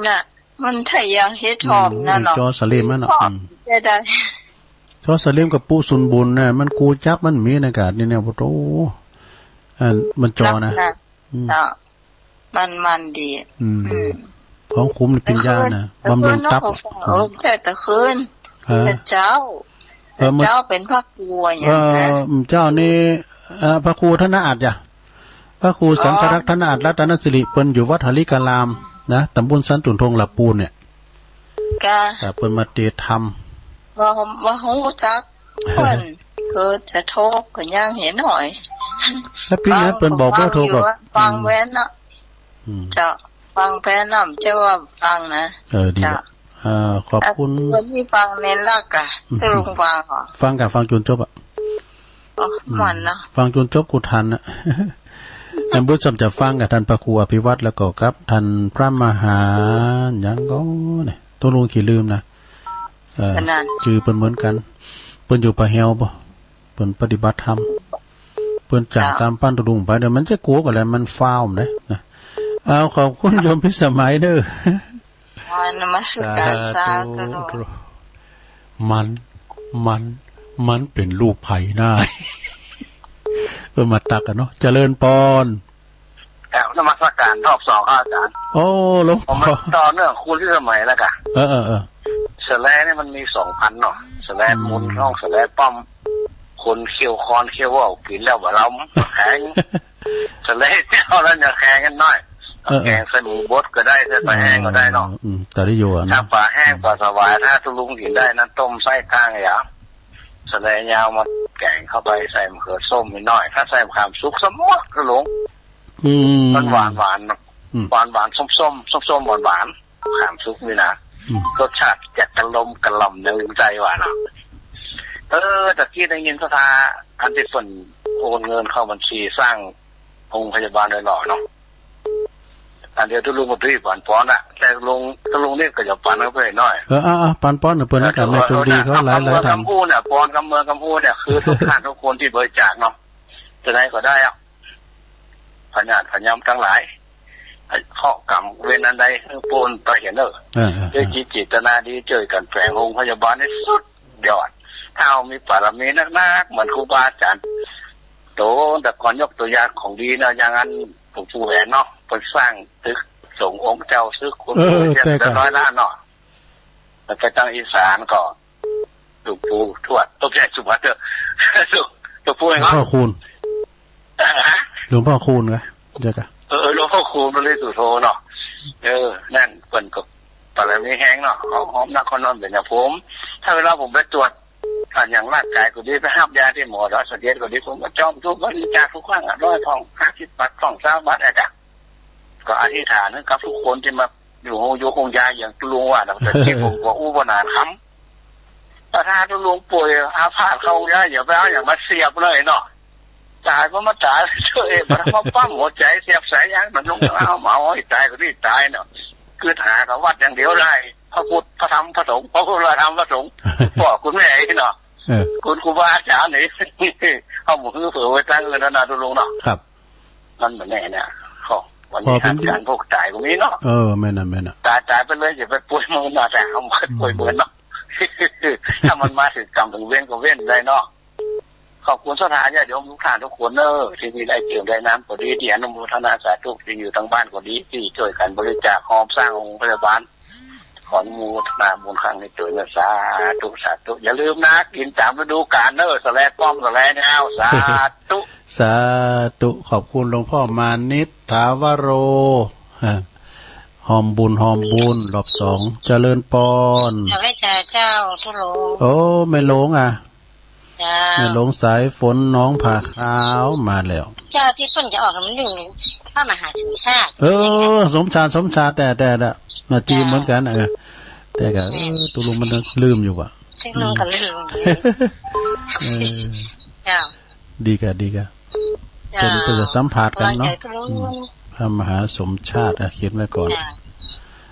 น่ะ มันถ้าอยากเฮ็ดหอมนั่นเนาะ จอสลิมมันเนาะ อืม ได้ ได้ จอสลิมกับปุ๊สุนบุญน่ะ มันกูจับมันมีในกาดนี่เนี่ย โอ้โห อันมันจอนะ อืม มัน มันดี อืม อืม ของคุ้มนี่เป็นยานะ บำรุงตับ เออ ใช่ แต่คืน ฮะ แต่เจ้า เออ แต่เจ้าเป็นพระครูอย่างนั้น เออ เจ้านี่ เอ่อ พระครูธนอาจจ้ะ พระครูสังฆรักษ์ธนอาจรัตนสิริ เปิ้นอยู่วัดหริการามนะ ตำบลสันตุนทง ละปูนเนี่ย กะ เอ่อ เปิ้นมาเตะธรรม ว่า ว่าฮู้จักเปิ้น ก็จะโทรก็ยังเห็นหน่อย แล้วปีนั้นเปิ้นบอกเบอร์โทรกับ ฟังอยู่ ฟังแว่นเนาะ อืม เจ้า ฟังแว่นเนาะ เจ้าว่าฟังนะ เออ ดี เจ้า ละ เอ่อ ขอบคุณ อ่ะ คนที่ฟังในลักอะ อืม คือลุงฟังเหรอ ฟังกะ ฟังจนจบอะ อ๋อ อืม มันเนาะ ฟังจนจบกูทันอะ แต่บุญสมจะฟังกับท่านพระครูอภิวัตร แล้วก็กับท่านพระมหา หยังก็เนี่ย ตัวลุงขี้ลืมนะ เออ ขนาด ชื่อเปิ้นเหมือนกัน เปิ้นอยู่ป่าแฮวบ่ เปิ้นปฏิบัติธรรม เปิ้นจ่าย เจ้า สามปันตัวลุงไป เดี๋ยวมันจะกลัวกันแล้ว มันฟ้าวนะ นะ เอา ขอบคุณโยมพิสมัยเด้อ อ๋อ นมัสการ สาธุ สาธุ มัน มัน มันเป็นลูกไผ่หน้า เออ มาตักกันเนาะ เจริญปอน กราบนมัสการรอบสองครับอาจารย์ โอ้ หลวงพ่อ ผมมาต่อเนื่องคุณที่สมัยแล้วกะ เออ เออ เออ สแลเนี่ยมันมีสองพันเนาะ สแล อืม มูลของสแลป้อม คนเคี้ยวคอนเคี้ยวว่าวกินแล้วบ่ลำแข็ง สแลเจ้าแล้วยังแข็งกันหน่อย เออ เออ แกงใส่หมูบดก็ได้ ใส่ปลาแห้งก็ได้เนาะ อืม แต่ได้อยู่อะนะ ถ้าปลาแห้งปลาสวาย ถ้าตุลุงกินได้นะ ต้มไส้ข้างอย่าง สะแลยาวมาแกงเข้าไป ใส่มะเขือส้มนิดหน่อย ถ้าใส่มะขามสุกสมดก็หลวง อืม มันหวานหวานเนาะ อืม หวานหวานส้มส้ม ส้มส้มหวานหวาน มะขามสุกนี่นะ อืม รสชาติจะกระลมกระหล่ำในลิ้นใจหวานเนาะ เออ ตะกี้ได้ยินศรัทธา อันที่เปิ้นโอนเงินเข้าบัญชีสร้างโรงพยาบาลหล่อๆเนาะ อันเดียวตุลุงก็ดีปานปอนอะ แต่ลุง ตุลุงนี่ก็จะปานเข้าไปหน่อย เออ อ่ะ อ่ะ ปานปอนน่ะ เปิ้น เออ ก็แม่โชคดีเขาหลายๆ ท่าน กำเมืองกำอู้เนี่ย ปอนกำเมืองกำอู้เนี่ย คือทุกท่านทุกคนที่บริจาคเนาะ จะไหนก็ได้อะ พญาติพญามทั้งหลาย เคราะห์กรรมเวรอันใด ให้ปูนไปเห็นเนอะ เออ เออ เออ ด้วยจิตเจตนาดี ช่วยกันแฝงโรงพยาบาลให้สุดยอด ถ้าเรามีบารมีนักๆ เหมือนครูบาอาจารย์ โตแต่ก่อนยกตัวอย่างของดีเนาะ อย่างนั้นหลวงปู่แหวนเนาะ เพิ่นสร้างตึกสงฆ์องค์เจ้า ตึกคุณ เออ ปู่เจ็ด แต่ก็ ร้อยล้านเนาะ แล้วไปทางอีสานก็ หลวงปู่ทวด ต้องใช้สุภาพเถอะ หลวงปู่ หลวงพ่อคูณ ฮะ หลวงพ่อคูณกะ เจ้ากะ เออ หลวงพ่อคูณปริสุทธโธเนาะ เออ นั่นเปิ้นก็บารมีแฮงเนาะ หอม หอมนครนอนเป็นอย่างผม ถ้าเวลาผมไปตรวจ ถ้าอย่างร่างกายก็ดี ไปหับยาที่หมอ แล้วเสด็จก็ดี ผมก็จอมทุกบริจาคทุกครั้งอะ ร้อยพอง ห้าสิบบาท พอง ซาวบาท อะจ้ะ ก็อธิษฐานให้กับทุกคนที่มาอยู่โฮงยาอย่างลุงว่านะ แต่ที่ผมก็อู้บ่นานคำ ถ้าถ้าลุงป่วยอาพาธเข้ายา อย่าไปเอาอย่างมาเสียบเลยเนาะ ตายก็มาตายเถอะ เอ้ย มันมาปั๊มหัวใจ เสียบสายยาง มันลงเอา เอาให้ตายก็รีบตายเนาะ คือหากับวัดอย่างเดียวได้ พระพุทธ พระธรรม พระสงฆ์ พระพุทธ พระธรรม พระสงฆ์ คุณพ่อ คุณแม่เนาะ เออ คุณครูบาอาจารย์นี่ เอาหมู่หื้อเผื่อไว้ตั้งเงินแล้วนะลุงเนาะ ครับ มันบ่แน่นะ เขา วันนี้ พอเป็น อาจารย์พวกตายก็มีเนาะ เออ แม่นน่ะ แม่นน่ะ ตาย ตายไปเลย อย่าไปป่วยเมินนะ แต่เขาบ่ป่วยเมินเนาะ ถ้ามันมาถึงกรรมถึงเวรก็เว้นได้เนาะ ขอบคุณศรัทธาญาติโยมทุกท่านทุกคนเนอะ ที่มีได้เจิมได้น้ำก็ดี ที่อนุโมทนาสาธุ ที่อยู่ทางบ้านก็ดี ที่ช่วยกันบริจาคหอมสร้างโรงพยาบาล ขออนุโมทนาบุญครั้งนี้ด้วยนะ สาธุ สาธุ อย่าลืมนะ กินตามฤดูกาลเนอะ สะแลป้อม สะแลยาว สาธุ สาธุ ขอบคุณหลวงพ่อมานิต ถาวโร ฮะ หอมบุญ หอมบุญ รอบสอง เจริญปอน ข้าพเจ้า เจ้า ทุโล โอ้ แม่หลวงอะ เจ้า แม่หลวงสายฝน หนองผาขาว มาแล้ว เจ้า ที่เปิ้นจะออกมันนึ่ง พระมหาสมชาติ เออ สมชาติ สมชาติ แต่ แต่ แต่ มาจีนเหมือนกัน เออ แต่ก็ เออ ตกลงมันลืมอยู่ว่ะ ที่ลุงกับเล่นลุงเดียว เออ เจ้า ดีกะ ดีกะ เจ้า เปิ้น เปิ้นจะสัมภาษณ์กันเนาะ ว่าไงก็ลุง อืม พระมหาสมชาติ อ่ะ เขียนไว้ก่อน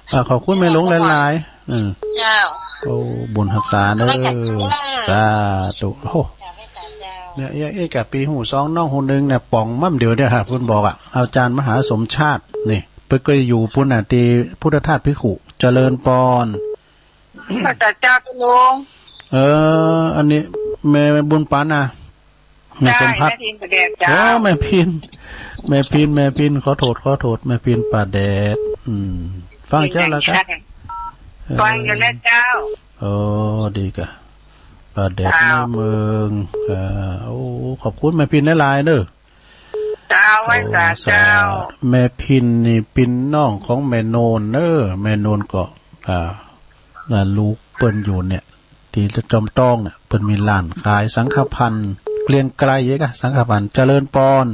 เจ้า อ่ะ ขอบคุณแม่หลวงหลายๆ เออ เจ้า โอ้ บุญฮักษาเด้อ ไม่กัดเด้อ สาธุ โอ้ เจ้า ไม่กัดเจ้า เนี่ย เอ๊ะ เอ๊ะ กะปีหูสองน้องหูหนึ่งเนี่ย ป๋องม่ำเดียวเนี่ยฮะ เปิ้นบอกอ่ะ อาจารย์มหาสมชาติ นี่ เปิ้นก็อยู่ปุ้นน่ะ ที่พุทธทาสภิกขุ เจริญปอน พระเจ้าเจ้าลุง เออ อันนี้แม่บุญปันนะ แม่สมพัด ใช่ แม่พินประแดดเจ้า โอ้ แม่พิน แม่พิน แม่พิน ขอโทษ ขอโทษ แม่พินป่าแดด อืม ฟังเจ้าแล้วกะ ใช่ เออ ฟังอยู่นะเจ้า โอ้ ดีกะ ป่าแดด เจ้า ในเมือง เออ โอ้ ขอบคุณแม่พินหลายๆ เด้อ เจ้า ไหว้สา โอ้ สา เจ้า แม่พินนี่เป็นน้องของแม่โนนเนอะ แม่โนนก็ อ่า อ่า ลูกเปิ้นอยู่เนี่ย ที่จอมตองเนี่ย เปิ้นมีร้านขายสังฆภัณฑ์ เกรียงไกรเอกอะ สังฆภัณฑ์ เจริญปอน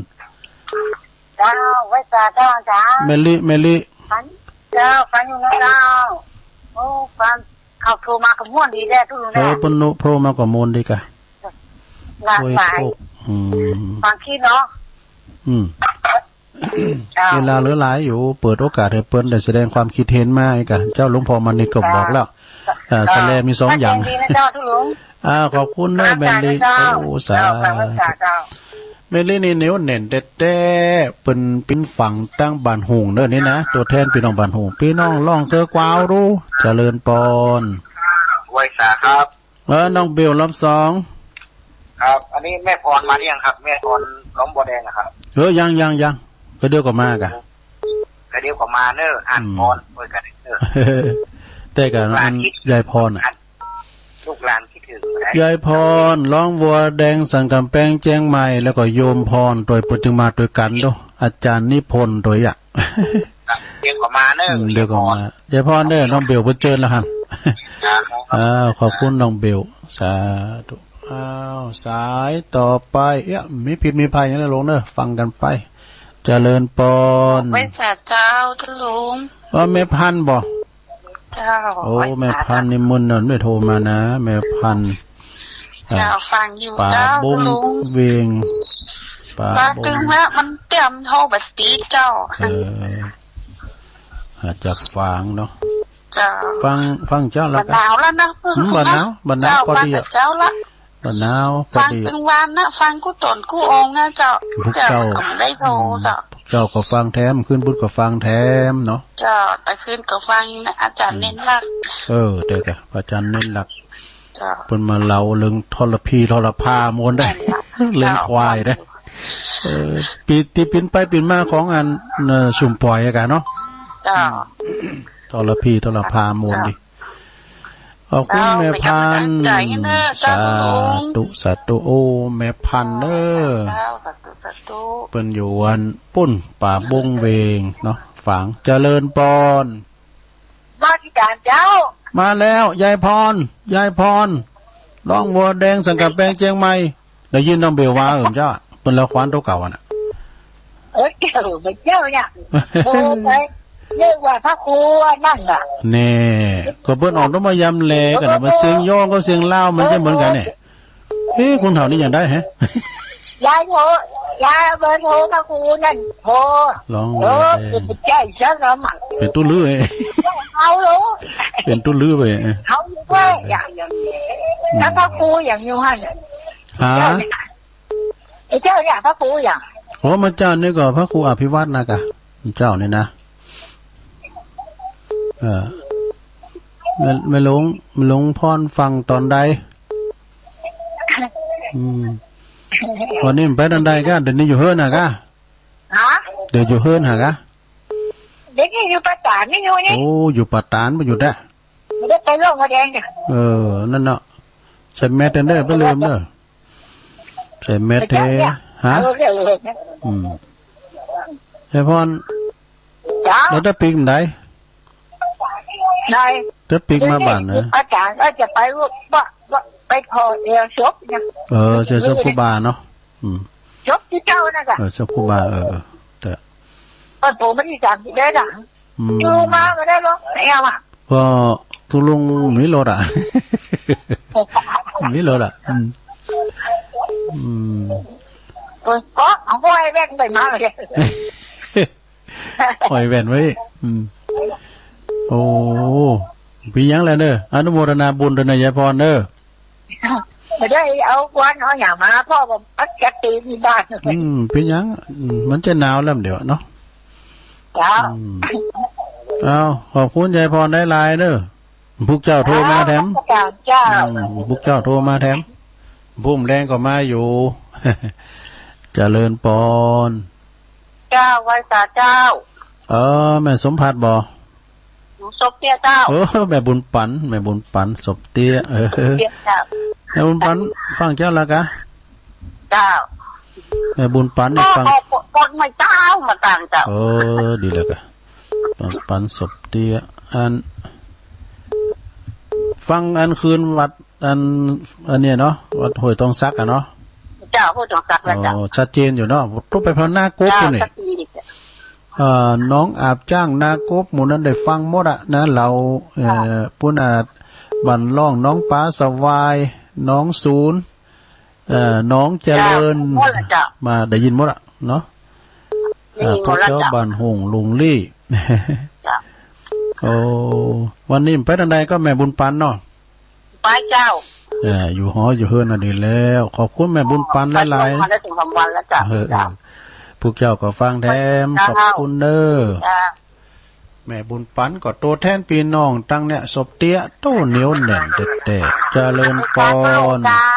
เจ้า ไหว้สา เจ้า เจ้า แม่ลิ แม่ลิ ฟัง เจ้า ฟังอยู่นะเจ้า โอ้ ฟัง เขาโทรมาก็ม่วนดีแด้ทุกลุงแด้ เออ เปิ้นโทรมาก็ม่วนดีกะ หลากหลาย โอ้ย พวก อืม ฟังคิดเนาะ อืม เจ้า เวลาเหลือหลายอยู่ เปิดโอกาสให้เปิ้นได้แสดงความคิดเห็นมาอีกอะ เจ้าหลวงพ่อมานิดก็บอกแล้ว เจ้า เอ่อ เจ้า แสดงมีสองอย่าง ฟังเพลงดีนะเจ้าทุกลุง อ่า ขอบคุณเนอะ แม่ลิ เจ้า โอ้ สาธุ เจ้า แม่ลินี่เหนียวแน่นแต๊ๆ เปิ้นเป็นฝั่งตั้งบ้านหุงเนอะนี่นะ ตัวแทนพี่น้องบ้านหุง พี่น้องลองเจอกวาวดู เจริญปอน ไหว้สาครับ เออ น้องเบลรอบสอง ครับ อันนี้แม่พรมาหรือยังครับ แม่พรล้อมบัวแดงอะครับ เออ ยัง ยัง ยัง ก็เดี๋ยวก็มากะ ก็เดี๋ยวก็มาเนอะ อ่าน อืม พรด้วยกันเนอะ แต่กะ ลูกหลาน อัน คิด ยายพรอะ ลูกหลานคิดถึงนะ ยายพร ร้องวัวแดงสันกำแพงเจียงใหม่ แล้วก็โยมพร โดยเปิ้นจึงมาด้วยกันเนาะ อาจารย์นิพนธ์โดยอะ เดี๋ยวก็มาเนอะ อืม เดี๋ยวก็มา ยายพรเด้อ น้องเบลเปิ้นเจิญแล้วหั่น ครับ อ่า ขอบคุณน้องเบล สาธุ อ้าว สายต่อไป เอ๊ะ มีผิดมีภัยอย่างนั้นลงเนอะ ฟังกันไป เจริญปอน ไหว้สาเจ้าท่านลุง ว่าแม่พันธุ์บ่ เจ้า โอ้ ไหว้สา แม่พันธุ์นี่มื้อนั้นได้โทรมานะ แม่พันธุ์ เจ้า อ่ะ ฟังอยู่ ป่า เจ้า บง ท่านลุง เวง ป่า ป่า บง ตึงละ มันเตรียมโทรบัดนี้เจ้า เออ อาจจะฟังเนาะ เจ้า ฟัง ฟังเจ้าแล้วกัน บ่หนาวแล้วนะ อืม บ่หนาว บ่หนาว เจ้า พอดี ฟังแต่ อะ เจ้าละ บ่หนาว พอดี ฟังตึงวันนะ ฟังกู้ตนกู้องค์นะเจ้า พวกเจ้า เจ้าก็ไม่ได้โทรเจ้า อืม เจ้าก็ฟังแถม คืนพุธก็ฟังแถมเนาะ เจ้า แต่คืนก็ฟังนะ อาจารย์ อืม เน้นหลัก เออ แต่กะ อาจารย์เน้นหลัก เจ้า เปิ้นมาเล่าเรื่องทรพีทรพาโมนได้ เรื่องควายได้ เจ้า เออ ปี ที่ปิ้นไปปิ้นมาของอัน เอ่อ สุมปอยอะกะเนาะ เจ้า อืม ทรพีทรพาโมนดี เจ้า ขอบคุณแม่พันธุ์ เจ้า สาธุ สาธุ โอ้ แม่พันธุ์เนอะ เจ้า สาธุ สาธุ เปิ้นอยู่อันปุ้น ป่าบงเวงเนาะ ฝางเจริญปอน มาที่ด่านเจ้า มาแล้ว ยายพร ยายพร ร้องวัวแดงสันกำแพงเจียงใหม่ ได้ยินน้องเบลว่า เออ เจ้า เปิ้นเล่าขวัญตัวเก่าอะน่ะ เออ เจ้า เจ้าเนี่ย โทรไป เรียกว่าพระครูนั่นน่ะ แน่ ก็เปิ้นออกนกมายามแลกันน่ะ มันเสียงย้องกับเสียงลาวมันจะเหมือนกันเนี่ย เอ๊ะ คนแถวนี้ยังได้แฮะ ยายโทร ยายเอาเบอร์โทรพระครูนั่นโทร ร้อง เออ เลย เป็นใจซะแล้วมั้ง เป็นตู้ลื้อเอ้ย เอาลูก เป็นตู้ลื้อไปเอ้ย เขาอยู่ด้วย อย่าง อย่างนี้ อืม แล้วพระครูอย่างอยู่หั่นน่ะ ฮะ เจ้าเนี่ย ไอ้เจ้าเนี่ยพระครูอย่าง โอ้ มาเจ้านี่ก็พระครูอภิวัฒน์นะกะ เจ้านี่นะ เออ แม่ แม่หลวง แม่หลวงพรฟังตอนใด อืม วันนี้มันไปตอนใดกะ เดี๋ยวนี้อยู่เฮือนหากะ ฮะ เดี๋ยวอยู่เฮือนหากะ เดี๋ยวนี้อยู่ป่าตานนี่อยู่นี่ โอ้ อยู่ป่าตานบ่อยู่แต๊ ไม่ได้ไปโลกมดแดงเนี่ย เออ นั่นเนาะ ใส่แมสเด้อ บ่ลืมเด้อ ใส่แมสเด้อ ฮะ เออ เออ เออ อืม ยายพร จ้า แล้วตะปิ๊กมันใด ไหน ตะปิ๊กมาบ้านนะ อาจารย์ก็จะไปว่า ว่าไปถอดเสื้อศพเนี่ย เออ เสื้อศพครูบาเนาะ อืม ศพที่เจ้านั่นน่ะ เออ ศพครูบา เออ เออ แต่ เออ ผมไม่ได้สั่งได้หรอก อืม อยู่มาก็ได้หรอก ไม่เอาอ่ะ ก็ตกลงมีรถอ่ะ Mye lov, da. Mm. Mm. Oi, hva? Han får ei vekk med meg. Oi, venn, oi. Mm. Åh. Blir gjerne det. อนุโมทนาบุญด้วยนะ ยายพรเด้อ ไม่ได้เอาควันเอาอย่างมา พ่อผมปัดจัดตีที่บ้าน อืม เป็นหยัง อืม มันจะหนาวแล้วเดี๋ยวเนาะ จ้า อืม เอา ขอบคุณยายพรหลายๆเด้อ พวกเจ้าโทรมาแถม เจ้า อืม พวกเจ้าโทรมาแถม บุ้มแรงก็มาอยู่ เจริญปอน เจ้า ไหว้สาเจ้า เออ แม่สมผัดบ่ สมเตี้ยเจ้า เออ แม่บุญปัน แม่บุญปัน สมเตี้ย เออ เตี้ยเจ้า แม่บุญปัน ฟังเจ้าละกะ เจ้า แม่บุญปันนี่ฟัง ก็ ก็ ก็ไม่เจ้ามาต่างเจ้า เออ ดีแล้วกะ ปัน ปัน สมเตี้ย อัน ฟังอันคืนวัด อัน อันเนี้ยเนาะ วัดห้วยตองสักอะเนาะ เจ้า ห้วยตองสักแล้วเจ้า อ๋อ ชัดเจนอยู่เนาะ ต้องไปพอหน้ากบ เจ้า คนนี่ ชัดเจนอยู่เจ้า เอ่อ น้องอาบจ้าง นากบ หมู่นั้นได้ฟังหมดอะนะ เรา เอ่อ เจ้า ปุ้นอาจ บ้านร่อง น้องปลาสวาย น้องศูนย์ เอ่อ น้องเจริญ เจ้า หมดแล้วเจ้า มาได้ยินหมดอะเนาะ ได้ยินหมดแล้วเจ้า อ่า พวกเจ้าบ้านหงลุงลี่ เจ้า โอ้ วันนี้ไปทางใดก็แม่บุญปันเนาะ ไปเจ้า เออ อยู่หออยู่เฮือนน่ะดีแล้ว ขอบคุณแม่บุญปันหลายๆ ไปสองวันแล้ว สองวันแล้วเจ้า เออ เออ เจ้า พวกเจ้าก็ฟังแถม เจ้า ขอบคุณเด้อ เจ้า แม่บุญปันก็ตัวแทนพี่น้องตังเนี่ย สบเตี้ย โตเหนียวแน่นแต๊ๆ เจริญปอน เจ้า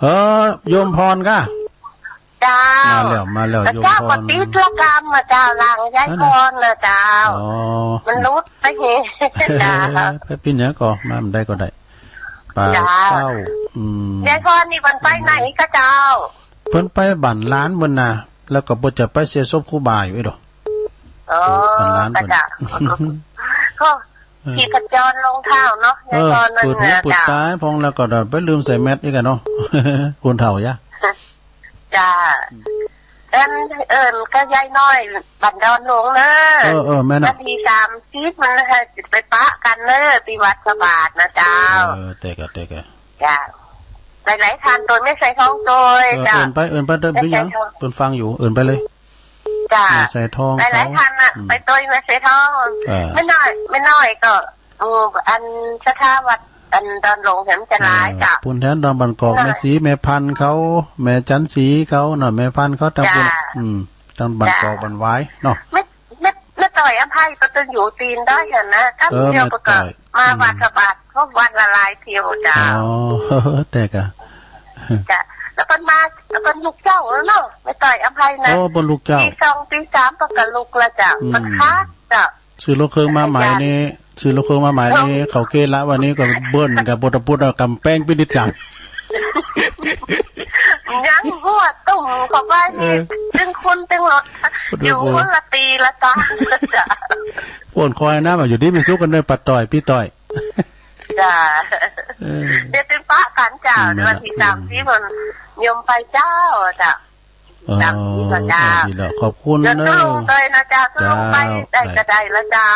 เออ โยมพรกะ เจ้า มาแล้ว มาแล้ว พระเจ้า โยมพร ก็ติดละกรรมมาเจ้า หลังยายพรนะเจ้า อ๋อ มันหลุดไปเอง เจ้า ไปปีนเหนือก็มามันได้ก็ได้ ป่า เจ้า เศร้า อืม ยายพรนี่มันไปไหนกะเจ้า เพิ่นไปบ้านหลานเพิ่นนะ แล้วก็บ่จะไปเสียศพครูบาอยู่ไอ้ดอก อ๋อ บ้านหลานเพิ่น เจ้า ก็ เออ ชีพจรลงเท้าเนาะ เออ ยายพรมัน เปิดหู นะ เปิด เจ้า ตาให้พองแล้วก็เดี๋ยวไปลืมใส่แมสอีกอะเนาะ คนเฒ่ายะ จ้า เอิ้น เอิ้นก็ยายน้อย บ้านดอนหลวงเนอะ เออ เออ แม่นเนาะ วันที่สามสิบมันให้ไปปะกันเนอะ ที่วัดพระบาทนะเจ้า เออ เตกะ เตกะ จ้า หลายๆท่านโดยแม่สายทองโดย เออ เจ้า เอิ้นไป เอิ้นไปเด้อ แม่สายทอง เป็นหยัง เพิ่นฟังอยู่ เอิ้นไปเลย จ้า แม่สายทอง หลายๆท่านน่ะ อืม ไปโดยแม่สายทอง เออ แม่น้อย แม่น้อยก็ เออ อันศรัทธาวัด อันดอนหลวงแหมจะหลาย เออ จ้ะ ปูนแทนดอนบางกอก แม่ศรี แม่พันธุ์เขา แม่จันศรีเขาน่ะ แม่พันธุ์เขาตางปูน จ้ะ อืม ตางบางกอก จ้ะ บ้านหวายเนาะ แม่ แม่ แม่ต้อยอภัยก็ต้องอยู่ตีนได้หั่นนะ ครั้ง เออ เดียวก็ แม่ต้อย มา อืม วัดพระบาท ก็วันละหลายเที่ยวจ้ะ อ๋อ แต่กะ จ้ะ แล้วเพิ่นมา แล้วเพิ่นลุกเช้าแล้วเนาะ แม่ต้อยอภัยนะ โอ้ เพิ่นลุกเช้า ตีสองตีสามเพิ่นก็ลุกแล้วจ้ะ อืม เพิ่นคักจ้ะ ซื้อรถเครื่องมาใหม่นี่ ซื้อรถเครื่องมาใหม่นี่ เขาเกละวันนี้ก็เบิ้ลกับปตพุทธกำแพงพินิจจัง ยังหัวตุ่มเข้าไปนี่ เออ ตึงคนตึงรถ อยู่คนละตีละตา จ้ะ โอนคอยนะ มาอยู่ดีมีสุขกันเด้อ ป้าต้อย พี่ต้อย จ้ะ เออ เดี๋ยวเป็นปะกันจ้ะ อืม วันที่สามสิบมันยมไปเจ้าจ้ะ อ๋อ ตามนี้ก็เจ้า เออ ดีแล้ว ขอบคุณเด้อ เดี๋ยวตกลงเลยนะเจ้า ตกลงไป เจ้า ได้ก็ได้แล้วเจ้า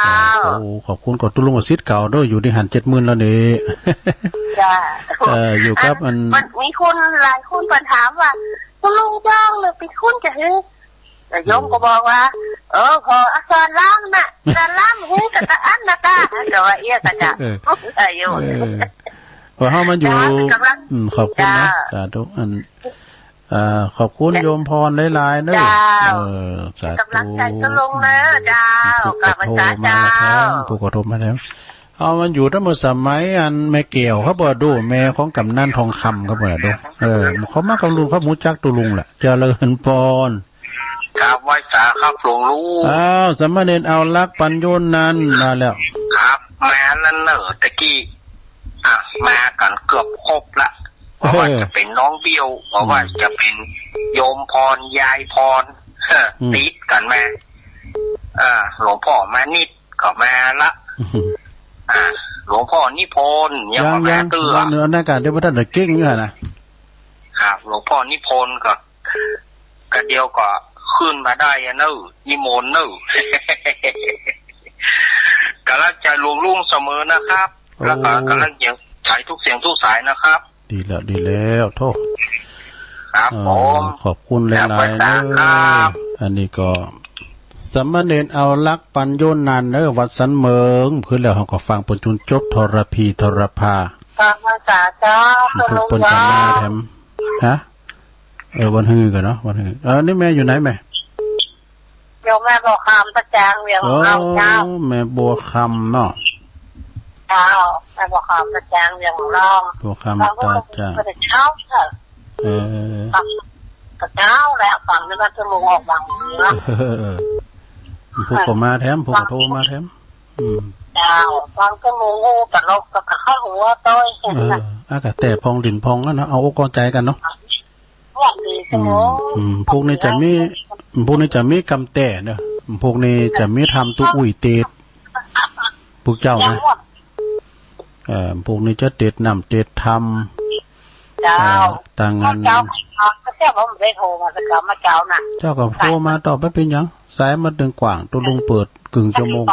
โอ้ ขอบคุณ ก็ตกลงกับสิทธิ์เก่าเด้อ อยู่ในหันเจ็ดหมื่นแล้วนี่ จ้า เออ อยู่ครับ อัน อัน มันมีคนหลายคนเพิ่นถามว่า คุณลุงจองหรือเป็นคุณจะหื้อ แต่โยมก็บอกว่า เออ ขออักษรล้านน่ะ แต่ล้านหื้อแต่ตะอันนะตา แต่ว่าเอี้ยกะจ้ะ เออ เออ โยม เออ ขอให้มันอยู่ จ้า เป็นกำลัง อืม ขอบคุณนะ จ้า สาธุ อัน อ่า ขอบคุณโยมพรหลายๆเด้อ เจ้า เออ สาธุ เป็นกำลังใจตกลงเด้อเจ้า ทุกข์ก็โทรมาแถม ข้าพเจ้า ทุกข์ก็โทรมาแถม เอามันอยู่ตั้งแต่สมัยอันแม่แก้วเขาเปิดดู แม่ของกำนันทองคำเขาเปิดดู เออ เขามากับลุง เขารู้จักตัวลุงแหละ เจริญปอน ครับ ไหว้สาครับหลวงลุง อ้าว สามเณรเอาลักษณ์ปัญโยนันท์มาแล้ว ครับ แม่นั่นเนอะ ตะกี้ อ่ะ มากันเกือบครบละ เพราะว่า เออ จะเป็นน้องเบี้ยว เพราะว่า อืม จะเป็นโยมพร ยายพร เออ อืม ติดกันมา อ่า หลวงพ่อมานิดก็มาละ อืม อ่า หลวงพ่อนิพนธ์ยัง ยัง บ่มา ยัง เตื้อ เดี๋ยว เดี๋ยว อันนั้นก็ เดี๋ยวบ่ทันได้เก่งอยู่หั่นนะ ครับ หลวงพ่อนิพนธ์ก็ ก็เดี๋ยวก็ขึ้นมาได้อะเนอะ นิมนต์เนอะ กำลังใจหลวงลุงเสมอนะครับ โอ้ แล้วก็กำลังใจ ใจทุกเสียงทุกสายนะครับ ดีแล้ว ดีแล้ว โธ่ ครับ เอ่อ ผม ขอบคุณหลายๆ ครับ เด้อ ครับ อันนี้ก็ สามเณรเอาลักษณ์ปัญโยนันท์เด้อ วัดสันเมิง คืนแล้วเฮาก็ฟังเปิ้นจุนจบทรพีทรพา ฟังภาษาเจ้า ทุกเปิ้นก็มาแถม ฮะ เออ วันฮือกันเนาะ วันฮือ เออ นี่แม่อยู่ไหนแม่ โยมแม่บัวคำ ตาจาง เวียงหงส์ทองเจ้า โอ้ แม่บัวคำเนาะ เจ้า แม่บัวคำ ตาจาง เวียงหงส์ทอง บัวคำ ตาจาง ฟังเมื่อคืนก็เช้าเถอะ เออ ฟังก็เช้าแล้ว ฟังในวัดสมุงออกบางเมือง เออ เออ เออ พวกก็มาแถม พวกก็โทรมาแถม อืม เจ้า ฟังสมุงหูตลกก็เข้าหัวต้อย เออ อ่ะ ก็แต่พองดินพองกันเนาะ เอาอกเอาใจกันเนาะ อืม อืม พวกนี้จะมี พวกนี้จะมีกำแต่เนอะ พวกนี้จะมีทำตุอุ่ยเตด พวกเจ้านะ เอ่อ พวกนี้จะเตดน้ำเตดทำ เจ้า เอ่อ ต่างงาน เจ้า เจ้าผมได้โทรมาสักคำมาเจ้านะ เจ้าก็โทรมาตอบไม่เป็นหยัง สายมาตึงกว้าง ตุลุงเปิดกึ่งชั่วโมง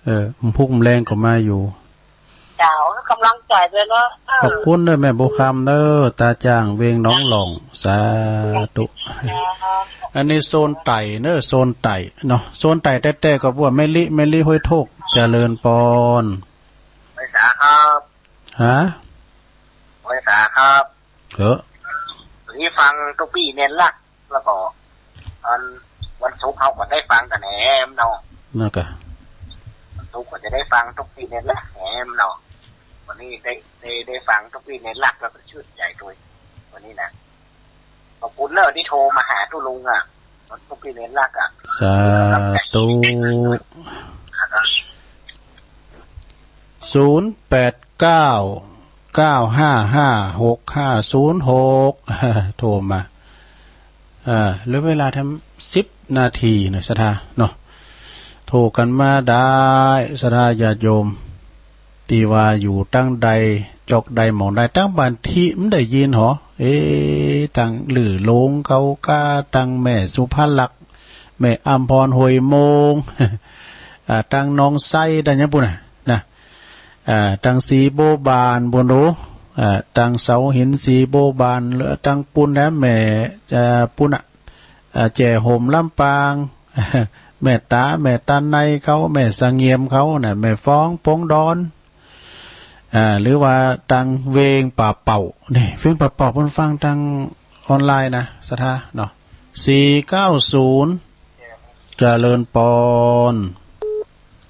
เออ พุกแมลงก็มาอยู่ เจ้ากำลังใจด้วยเนาะ ขอบคุณเด้อแม่บัวคำเด้อ ตาจ้างเวงหนองหล่อง สาธุ เจ้า อันนี้โซนไต่เนอะ โซนไต่เนาะ โซนไต่แต๊ๆ ก็ว่าแม่ลิ แม่ลิห้วยโทก เจริญปอน ไหว้สาครับ ฮะ ไหว้สาครับ เออ วันนี้ฟังตุ๊กปี้เน้นรัก แล้วก็วัน วันศุกร์เขาก็ได้ฟังกันแหมเนาะ นั่นกะ วันศุกร์ก็จะได้ฟังตุ๊กปี้เน้นรักแหมเนาะ วันนี้ได้ ได้ ได้ฟังตุ๊กปี้เน้นรักแล้วก็ชื่นใจด้วย วันนี้นะ ขอบคุณเนอะที่โทรมาหาตุ๊ลุงอะ ตุ๊กปี้เน้นรักอะ สาธุ ศูนย์แปดเก้า เก้าห้าห้า หกห้าศูนย์หก โทรมา อ่า เหลือเวลาทำสิบนาทีนะ ศรัทธาเนาะ โทรกันมาได้ ศรัทธาญาติโยม ที่ว่าอยู่ตั้งใด จอกใดหม่องใด ตั้งบ้านที่มันได้ยินหอ เอ๊ะ ตั้งหรือโลงเขาก้า ตั้งแม่สุภาลักษณ์ แม่อำพรห้วยโมง อ่า ตั้งหนองไซ ได้ยังปุ้นน่ะ นะ อ่า ตังสีโบบานบุญรู้ อ่า ตังเสาหินสีโบบาน หรือตังปุ้นนะแม่ อ่า ปุ้นอ่ะ อ่า แจ่ห่มลำปาง แม่ตา แม่ตาในเขา แม่สงเงียมเขาน่ะ แม่ฟ้องปงดอน อ่า หรือว่าตังเวงป่าเป่า นี่ เวงป่าเป่าเพิ่นฟังตังออนไลน์นะ ศรัทธาเนาะ สี่เก้าศูนย์ เจริญปอน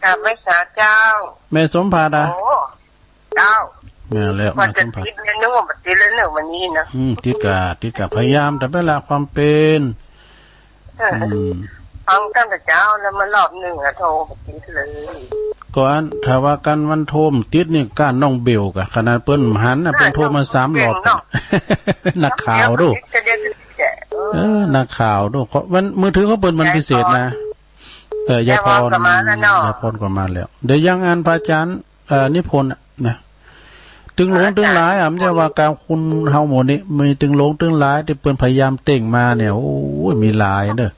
กราบไหว้สาเจ้า แม่สมภาดา โอ้ เจ้า แม่แล้ว ว่า แม่สมภาด ติดแล้วนึกว่าบ่ติดแล้วเนอะวันนี้นะ อืม ติดกะ ติดกะ พยายามแต่เวลาความเป็น เออ อืม ฟังตั้งแต่เช้าแล้วมารอบหนึ่งอะโทรบ่ติดเลย ก่อน ถ้าว่ากันวันโทรบ่ติดนี่ ก้านน้องเบลกะ ขนาดเปิ้นบ่หันนะ เปิ้นโทรมาสามรอบ เนาะ นักข่าวดู เออ นักข่าวดู เขา มัน มือถือเขาเปิ้นมันพิเศษนะ เออ ยายพร ยายพรก็มาแล้วเนาะ ยายพรก็มาแล้ว เดี๋ยวยังอันพระอาจารย์ เอ่อ นิพนธ์อะนะ ตึงหลวงตึงหลายอะ มันจะว่ากาวคุณเฮาหมดนี่ มีตึงหลวงตึงหลายที่เปิ้นพยายามเต่งมาเนี่ย โอ้ย มีหลายเด้อ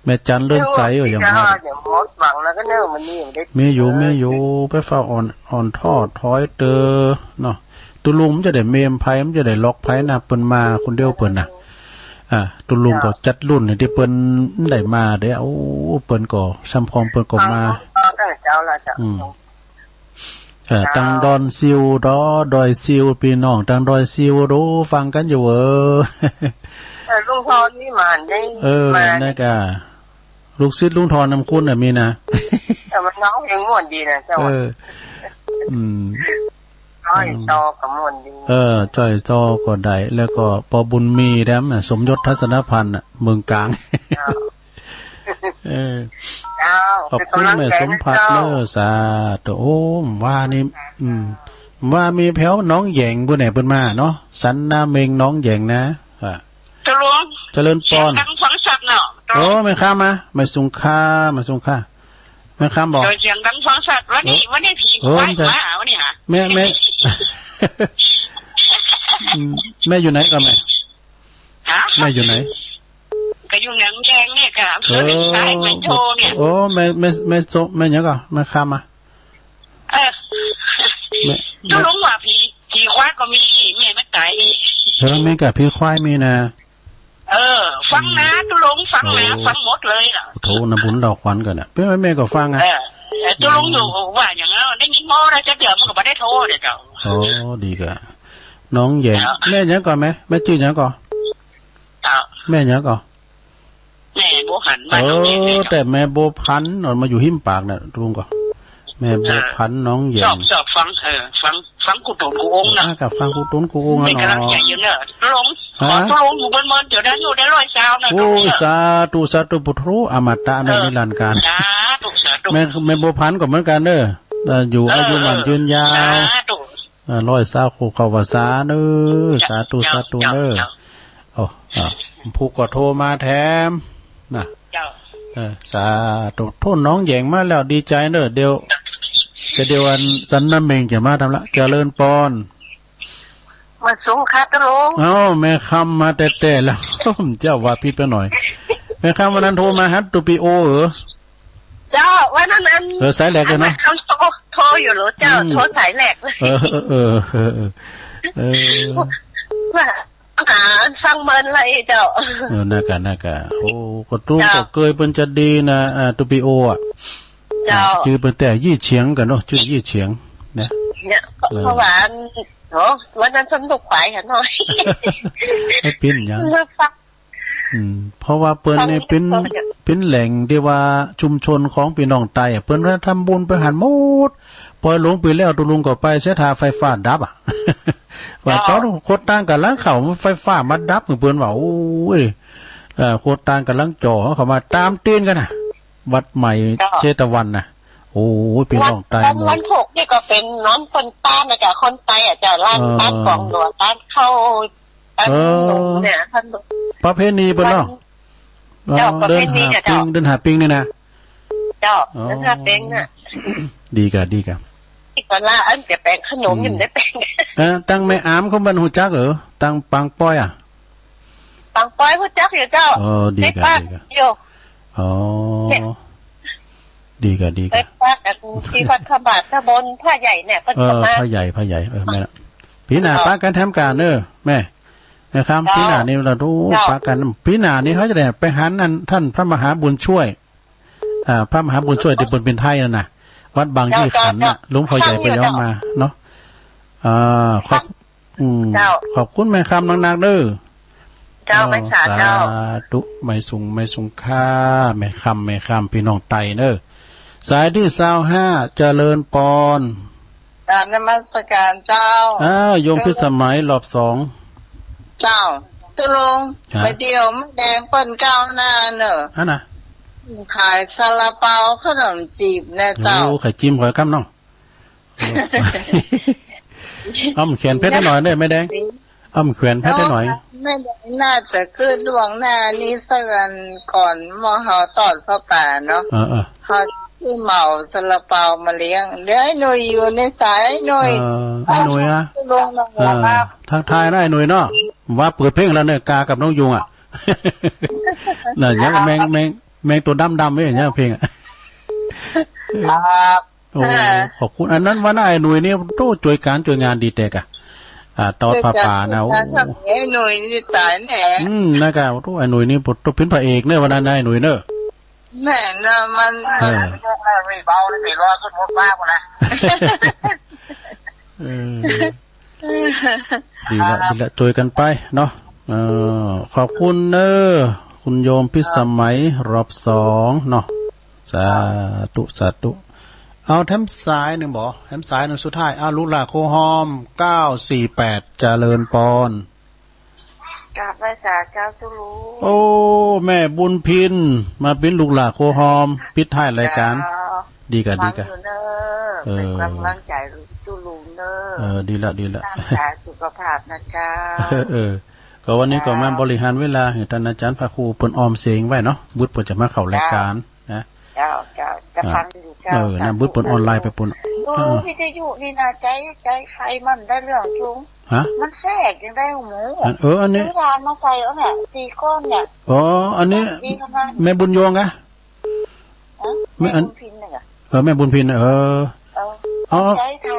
แม่จันเลิศใสก็ยังมา เดี๋ยวหมดหวังแล้วก็เนอะ มันนี่มันได้ มีอยู่ มีอยู่ ไปเฝ้าอ่อน อ่อนทอดถอยเตอเนาะ ตุลุงมันจะได้เมมไผ มันจะได้ล็อกไผนะ เปิ้นมาคนเดียวเปิ้นนะ อ่า ตุลุงก็จัดรุ่นให้ที่เปิ้นได้มาเด้อ โอ้ เปิ้นก็ซ้ำพองเปิ้นก็มา เอา เอาตั้งแต่เช้าแล้วจ้ะ อืม เออ เจ้า ตังดอนซิวดอ ดอยซิว พี่น้องตังดอยซิวดูฟังกันอยู่ เออ เออ ลุงทอนนี่มาได้ เออ มา นั่นกะ ลูกศิษย์ลุงทอนนำคุณน่ะมีนะ แต่มันร้องเพลงม่วนดีนะเจ้า เออ อืม จ้อยซอก็ม่วนดี เออ จ้อยซอก็ได้ แล้วก็ปอบุญมีแถมน่ะ สมยศทัศนพันธ์น่ะ เมืองกลาง เจ้า เออ เจ้า ขอบคุณแม่สมภาคเนอะ สาธุ โอ้ ว่านี่ อืม ว่ามีแผวหนองแหยงปุ้นแหน่เปิ้นมาเนาะ สันนาเมงหนองแหยงนะ อ่ะ ตกลง เจริญปอน เสียงดังฟังชัดเนาะ โอ้ แม่ค้ามา แม่สุงค่า แม่สุงค่า แม่ค้าบอก เสียงดังฟังชัด วันนี้ เออ วันนี้ผี เออ ไหว้ มันจะ มาวันนี้หา แม่ แม่ อืม แม่อยู่ไหนก่อนแม่ ฮะ แม่อยู่ไหน ก็อยู่หนองแหยงเนี่ยค่ะ เออ อำเภอเวียงสาย แม่โทเนี่ย โอ้ แม่ แม่ แม่โซ แม่หยังก่อน แม่ค้ามา เออ တူႈလူင်ဝႃႈ ၽီ ၽီၶႂၢႆးၵေႃႈမီး မႄႈမႃးတၢႆ။ ဢိူဝ်ႈ မႄႈၵႃႈၽီၶႂၢႆးမီးၼႃႇ။ ဢိူဝ်ႈ ၾၢင်ႉၼႃႇ ဢိုမ်း တူႈလူင် ၾၢင်ႉၼႃႇ ဢူဝ်ႈ ၾၢင်ႉမူတ်းလူၺ်းၼႃႇ။ ထူဝ်းၼႃႇ ပုၼ်ႇလဝ်ႈၶႂၼ်ၵၼ်ၼႃႇ ပဵၼ်ဝႃႈမႄႈၵေႃႈၾၢင်ႉၼႃႇ။ ဢိူဝ်ႈ ဢိူဝ်ႈ တူႈလူင်ယူႇ ဢိုမ်း ဝႃႈယၢင်ႇၼၼ်ႉ လႆႈယိၼ်းမေႃးလႄႈ ၸၢၵ်ႈတႄႉ မၼ်းၵေႃႈဢမ်ႇလႆႈထူဝ်းလႄႈၸဝ်ႈ။ ဢေႃႈ လီၵႃႈ ၼွင်ယဵင်ႇ။ ဢိူဝ်ႈ မႄႈယင်းၵေႃႈ မႄႈ မႄႈၸိုဝ်ႈယင်းၵေႃႈ။ ဢေႃႈ မႄႈယင်းၵေႃႈ။ မႄႈบัวผัน မႃးတူၺ်း ဢိူဝ်ႈ မႄႈ တႄႉ မႄႈบัวผัน ဢေႃႈ မႃးယူႇႁိမ်းပၢၵ်ႇၼႆႉ တူႈလူင်ၵေႃႈ မႄႈบัวผัน ဢိူဝ်ႈ ၼွင်ယဵင်ႇ။ ၸွပ်ႈ ၸွပ်ႈၾၢင်ႉ ဢိူဝ်ႈ ၾၢင်ႉ ၾၢင်ႉၵူႈတူၼ်ၵူႈဢူင်းၼႃႇ။ ဢႃႈ ၵေႃႈၾၢင်ႉၵူႈတူၼ်ၵူႈဢူင်းၼႃႇၼေႃႈ။ ပဵၼ်ၵမ်လင်ၸႂ်ယိုၼ်းၼေႃႈ တူႈလူင်။ ႁႃႉ။ ၶေႃတူႈလူင်ယူႇပိူၼ်ႈမိူဝ်ႈ ၸဝ်ႈၼၼ်ႉယူႇလႆႈ ႁွႆႈသၢဝ်းၼႃႇ။ ဢူၺ်း တူႈလူင်။ သႃႇထု သႃႇထု ပုတ်ႉထူဝ်း ဢမတၼႃႇ ဢိူဝ်ႈ ၼိရၼ်ႇၵၢၼ်ႇ။ သႃႇထု သႃႇထု။ မႄႈ မႄႈบัวผันၵေႃႈ မိူၼ်ၵၼ်ၼေႃႈ ဢိူဝ်ႈ ယူႇ ဢႃႇယု ဢိူဝ်ႈ မၼ်ႈ ဢိူဝ်ႈ ယိုၼ်းယၢဝ်း။ သႃႇထု။ ဢႃႈ ႁွႆႈသၢဝ်းၶူပ်ႇၶဝ်ႈဝႃႇသႃႇၼေႃႈ။ ၸဝ်ႈ သႃႇထု ၸဝ်ႈ သႃႇထု ၸဝ်ႈ ၼေႃႈ။ ၸဝ်ႈ ဢေႃႈ ဢႃႈ ၽူႈၵေႃႈထူဝ်းမႃးထႅင်ႈၼႃႈ။ ၸဝ်ႈ ဢိူဝ်ႈ သႃႇထု ထူဝ်းၼွင်ယဵင်ႇမႃးယဝ်ႉ လီၸႂ်ၼေႃႈ။ လဵဝ် ၵေႃႈလဵဝ် ဢၼ်သၼ်ၼမိင်ႇ ၸင်ႇမႃးထႅင်ႈလႃႈ။ ၸရိူၼ်းပွၼ်ႈ။ မႂ်ႇသုင်ၶႃႈ တူႈလူင်။ ဢေႃႈ မႄႈၶမ်းမႃးတႄႉတႄႉလႄႈ ၸဝ်ႈဝႃႈၽိတ်းပႅတ်ႈၼွႆႉ။ မႄႈၶမ်း ဝၼ်းၼၼ်ႉ ထူဝ်းမႃးႁႃတူႈပီႈဢူဝ်းဢိူဝ်ႈ။ ၸဝ်ႈ ဝၼ်းၼၼ်ႉ ဢိူဝ်ႈ သၢႆလႅၵ်ႈလႄႈၼေႃႈ။ ဢၼ်ၼၼ်ႉ ထူဝ်း ထူဝ်းယူႇလူးၸဝ်ႈ။ ဢိုမ်း ထူဝ်းသၢႆလႅၵ်ႈ။ ဢိူဝ်ႈ ဢိူဝ်ႈ ဢိူဝ်ႈ ဢိူဝ်ႈ ဝႃႈ ဢၼ်သင်မိူၼ်လႆႈၸဝ်ႈ။ ဢိူဝ်ႈ ၼႃႇၵႃႈ ၼႃႇၵႃႈ။ ဢူဝ်ႈ ၵေႃႈတူၺ်း ၸဝ်ႈ ၵေႃႈၵိူဝ်ႈပိူၼ်ႈၸႂ်လီၼႃႇ ဢႃႇ တူႈပီႈဢူဝ်းဢႃႈ။ ၸဝ်ႈ။ ဢႃႇ ၸိုဝ်ႈပိူၼ်ႈတႄႉ ယီႉသဵင်ၵၼ်ၼေႃႈ၊ ၸိုဝ်ႈယီႉသဵင်ၼႃႇ။ ၼႆႉ ဢိူဝ်ႈ ပေႃးဝႃႈ ဢူဝ်ႈ ဝၼ်းၼၼ်ႉ ၸၢမ်းလုၵ်ႈၶႂၢႆႁႃႉၼေႃႈ။ ဢိူဝ်ႈ ပဵၼ်ယၢင်ႇ။ ဢိုမ်း ပေႃးဝႃႈပိူၼ်ႈၼႆႉ ပဵၼ် ပဵၼ်လႅင်ႇတီႈဝႃႈ ၸုမ်ႇၶျုၼ်ႇၶွင်ပီႈၼွင်ႉတႆးဢႃႈ၊ ပိူၼ်ႈလႆႈထမ်းပုၼ်ႇပႆႇႁၼ်မူတ်း။ ပေႃးလူင်းပႆႇလႄႈ တူႈလူင်ၵေႃႈ ပႆႇသဵတ်ႈႁႃ ၾႆးၾႃႉดับဢႃႈ။ ဝႃႈ ၸဝ်ႈ တွၼ်ႈၶူတ်ႉတၢင်းၵႃႈလင်ၶဝ်ႈ ၾႆးၾႃႉမႃးดับ ပိူၼ်ႈဝႃႈ ဢူၺ်း ဢိူဝ်ႈ ၶူတ်ႉတၢင်းၵႃႈလင်ၸေႃႇ ၶဝ်ႈမႃးတၢမ်းတဵၼ်းၵၼ်ၼႃႇ ဝတ်ႉမႂ်ႇ ၸဝ်ႈ ၸေႇတဝၼ်ႇၼႃႇ။ ဢူၺ်း ပီႈၼွင်ႉတႆး ဝၼ်း မူတ်း ဝၼ်းၽုၵ်ႈၼႆႉၵေႃႈ ပဵၼ်ၼွၼ်းပိူၼ်ႈတၢၼ်းၼႃႇၸဝ်ႈ ၵူၼ်းတႆးဢႃႈၸဝ်ႈ လၢၼ်ႉ ဢိူဝ်ႈ တၢၼ်းၵွင်လူင် တၢၼ်းၶဝ်ႈ တၢၼ်း ဢိူဝ်ႈ ၼုမ်ႇၼႆႉ တၢၼ်းၼုမ်ႇ ပရပေႇၼီႇပိူၼ်ႈၼေႃႈ။ ဝၼ်း ၸဝ်ႈ ဢိူဝ်ႈ ပရပေႇၼီႇ လိူၼ်ႁႃႈ ၸဝ်ႈ ပိင်း လိူၼ်ႁႃႈပိင်းၼႆႉၼႃႇ ၸဝ်ႈ ဢေႃႈ လိူၼ်ႁႃႈပိင်းၼႃႇ။ လီၵႃႈ လီၵႃႈ။ ဢိၵ်ႇၵႃႈလႃႈ ဢၼ်တေပႅင်ႇၶၼူမ် ဢိုမ်း ယင်းဢမ်ႇလႆႈပႅင်ႇ။ ဢိူဝ်ႈ တၢင်းမႄႈဢၢမ်းၶဝ် မၼ်းႁူႉၸၵ်းဢိူဝ်ႈ၊ တၢင်းပၢင်ပွႆးဢႃႈ။ ပၢင်ပွႆးႁူႉၸၵ်းယူႇၸဝ်ႈ။ ဢေႃႈ လီၵႃႈ လီၵႃႈ။ ၼႂ်းပၢၵ်ႇယူႇ။ ဢေႃႈ။ ၼႆႉ လီၵႃႈ လီၵႃႈ။ ၼႂ်းပၢၵ်ႇ ဢၼ်တီႈဝတ်ႉၽြႃးပႃႇတၢင်းပုၼ်ႉ ၽြႃးယႂ်ႇၼႆႉ ပိူၼ်ႈ ဢိူဝ်ႈ ၵေႃႈမႃး။ ၽြႃးယႂ်ႇ ၽြႃးယႂ်ႇ။ ဢိူဝ်ႈ မႄႈလႃႈ။ ပီၼႃႈ ဢေႃႈ ပႃးၵၼ်ထႅမ်ၵၼ်ၼေႃႈ မႄႈ။ ၼႃႈၶႃႈ ၸဝ်ႈ ပီၼႃႈၼႆႉ ႁဝ်းတေ ၸဝ်ႈ ပႃးၵၼ် ပီၼႃႈၼႆႉ ႁဝ်းတေပႆႁႃၼၼ်ႉ ထၢၼ်ႈၽြႃးမႁႃပုၼ်ႇၸွႆႉ ဢႃႈ ၽြႃးမႁႃပုၼ်ႇၸွႆႉ တီႈပိူၼ်ႈပဵၼ်ထႆးၼၼ်ႉၼႃႇ ဝတ်ႉပၢင်ယီႈၶၼ်ၼႃႇ ၸဝ်ႈ ၸဝ်ႈ လူင်ၽူႈယႂ်ႇ ၸဝ်ႈ ပႆႇယွမ်းမႃးၼေႃႈ။ ဢႃႈ ၶွပ်ႈ ဢိုမ်း ၶွပ်ႈ ၸဝ်ႈ မႄႈၶမ်း ၼၵ်းၼၵ်းၼေႃႈ။ ၸဝ်ႈ ဢေႃႈ မႄႈသႃႇ ၸဝ်ႈ သႃႇထု မႂ်ႇသုင် မႂ်ႇသုင်ၶႃႈ မႄႈၶမ်း မႄႈၶမ်း ပီႈၼွင်ႉတႆးၼေႃႈ။ သၢႆတီႈသၢဝ်းႁႃႈ ၸရိူၼ်းပွၼ်ႈ။ ၵၢပ်ႈၼမတ်ႉသၵၢၼ်ႇၸဝ်ႈ။ ဢႃႈ ယွမ်ၽိတ်ႉသမႆႇ ႁႃႈ လွပ်ႈသွင်။ ၸဝ်ႈ တူႈလူင် ႁႃႈ မႄႈတဵဝ်ႇ မႄႈလႅင် ပိူၼ်ႈၵဝ်ႇၼႃႇၼေႃႈ။ ဢၼ်ၼႃႇ ၶၢႆသႃႇလႃႇပဝ်ႇ ၶၼူမ်ၸီႇၼႆႉၸဝ်ႈ။ ဢူဝ်ႈ ၶႆႇၸိမ်ႈၵွႆႈၵမ်းၼေႃႈ။ ဢူဝ်ႈ ဢမ်ႇၶႅၼ်ႇၽဵတ်းႁႂ်ႈၼွႆႉၼႆ မႄႈလႅင်။ ဢမ်ႇၶႅၼ်ႇၽဵတ်းႁႂ်ႈၼွႆႉ။ ဢေႃႈ မႄႈလႅင် ၼႃႈၸႃႉၵိူတ်ႇလူင်ၼႃႈၼႆႉ သၵ်းဢၼ်ၵွၼ်ႇ မေႃႁဝ်းတွတ်ႇၽြႃးပႃႇၼေႃႈ။ ဢိူဝ်ႈ ဢိူဝ်ႈ ႁဝ်း ၶိုၼ်းမႃးဢဝ်သႃႇလႃႇပဝ်ႇမႃးလဵင်ႉ လႄႈ ဢၢႆႈၼူၺ်ႇယူႇၼႂ်းသၢႆ ဢၢႆႈၼူၺ်ႇ။ ဢိူဝ်ႈ ဢၢႆႈၼူၺ်ႇဢႃႈ ဢိူဝ်ႈ ထၢၵ်ႇထၢႆၼႃႈ ဢၢႆႈၼူၺ်ႇၼေႃႈ ဝႃႈပိုတ်ႇၽဵင်းလႄႈၼႆႉ ၵႃႈၵပ်းၼွင်ႉယုင်ႈဢႃႈ ၼႃႈ ယင်းမႅင်း မႅင်း မႅင်းတူဝ်ဒမ်းဒမ်းၼႆႉ ယင်းၽဵင်းဢႃႈ ၶႃႈ ဢူဝ်ႈ ဢႃႈ ၶွပ်ႈၶုၼ်း ဢၼ်ၼၼ်ႉဝႃႈၼႃႈ ဢၢႆႈၼူၺ်ႇၼႆႉ တူဝ်ၸွႆႈၵၢၼ်ၸွႆႈငၢၼ်းလီတႄႉၶႃႈ ဢႃႈ တွတ်ႇၽြႃးပႃႇၼႃႈ ဢူဝ်ႈ ဢၢႆႈၼူၺ်ႇၼႆႉတၢႆၼႄႇ ဢိုမ်း ၼႃႈၶႃႈ တူဝ်ဢၢႆႈၼူၺ်ႇၼႆႉ ပူၼ်ႉတူဝ်ပဵၼ်ၽြႃးဢဵၵ်ႇၼႆဝႃႈၼၼ်ႉ ဢၢႆႈၼူၺ်ႇၼေႃႈ ၼႄႇၼေႃႈ မၼ်း ဢိူဝ်ႈ ဢၼ်ၼၼ်ႉမၼ်း ဢိူဝ်ႈ ဢၼ်ၼၼ်ႉမၼ်း ရီႇဘဝ်းၼႆႉ ပဵၼ်ဝႃႈ ၶိုၼ်းမူတ်းမႃးပုၼ်ႉၼႃႈ ဢိူဝ်ႈ လီလႄႈ လီလႄႈ ၸွႆႈၵၼ်ပႆၼေႃႈ။ ဢိူဝ်ႈ ၶွပ်ႈၶုၼ်းၼေႃႈ ၶုၼ်ယွမ်ၽိတ်ႉသမႆႇ ႁႃႈ ႁႃႈ ႁူၵ်း သွင်ၼေႃႈ။ သႃႇထု သႃႇထု။ ဢဝ်ထႅမ်သၢႆၼိုင်ႈပေႃႈ၊ ထႅမ်သၢႆၼိုင်ႈ သုတ်းထၢႆႉ။ ဢဝ် လုၵ်ႈလၢၼ်ၶူဝ်းႁွမ် ၵဝ်ႈသီႇပႅတ်ႇ ၸရိူၼ်းပွၼ်ႈ။ ၵၢပ်ႈဝႆႈသႃႇၸဝ်ႈ တူႈလူင်။ ဢူဝ်း မႄႈပုၼ်ႈၽိၼ်း မႃးပဵၼ်လုၵ်ႈလၢၼ်ၶူဝ်းႁွမ် ပိတ်းထၢႆႉလၢႆးၵၢၼ်။ ၸဝ်ႈ လီၵႃႈ လီၵႃႈ။ ၸဝ်ႈ ဢိူဝ်ႈ ပဵၼ်ၵမ်လင်ၸႂ် တူႈလူင်ၼေႃႈ။ ဢိူဝ်ႈ လီလႃႈ လီလႃႈ။ ၼႃႈၸႂ် သုၶၽၢပ်ႈၼႃႈၸဝ်ႈ။ ဢိူဝ်ႈ ၵေႃႈ ဝၼ်းၼႆႉၵေႃႈ ၸဝ်ႈ မႃးပေႃႇရိႁၢၼ်ဝေးလႃး ႁႂ်ႈထၢၼ်ႈဢႃႇၸၢၼ်ႇၽြႃးၶူး ပိူၼ်ႈဢွမ်ႈသဵင်ဝႆႉၼေႃႈ၊ ဝိုတ်ႉပိူၼ်ႈၸင်ႇမႃးၶဝ်ႈလၢႆးၵၢၼ် ဢႃႈ ၼႃႈ။ ၸဝ်ႈ ၸဝ်ႈ ၸဝ်ႈ ဢႃႈ ၽၢၼ်ႇယူႇၸဝ်ႈ ဢိူဝ်ႈ ၼႃႈ ဝိုတ်ႉပိူၼ်ႈဢွၼ်ႊလၢႆႊပႆႇပုၼ်ႈ ဢိူဝ်ႈ ဢိူဝ်ႈ ဝိတ်ႉထယုၼႆႉၼႃႈ ၸႂ် ၸႂ်ၾႆးမၼ်းလႆႈလွင်ႈၸုင်ႇ ႁႃႉ မၼ်းသႅၵ်ႇယၢင်ႇလႆႈႁူႉမူ ဢၼ် ဢိူဝ်ႈ ဢၼ်ၼႆႉ ၸႂ်ႉၽၢၼ်ႇမႃးသႂ်ႇဢဝ်ၼႆႉ သီႇၵေႃႉၼႆႉ ဢေႃႈ ဢၼ်ၼႆႉ ၸႂ်ႉၽၢၼ်ႇမႃး မႄႈပုၼ်ႈယူင်ႇဢႃႈ ႁႃႉ မႄႈ မႄႈ ဢၼ် ပုၼ်ႈၽိၼ်ႇၼႆႉဢႃႈ ဢိူဝ်ႈ ဢေႃႈ ဢေႃႈ ၸႂ်ႉၽၢၼ်ႇဢႃႈ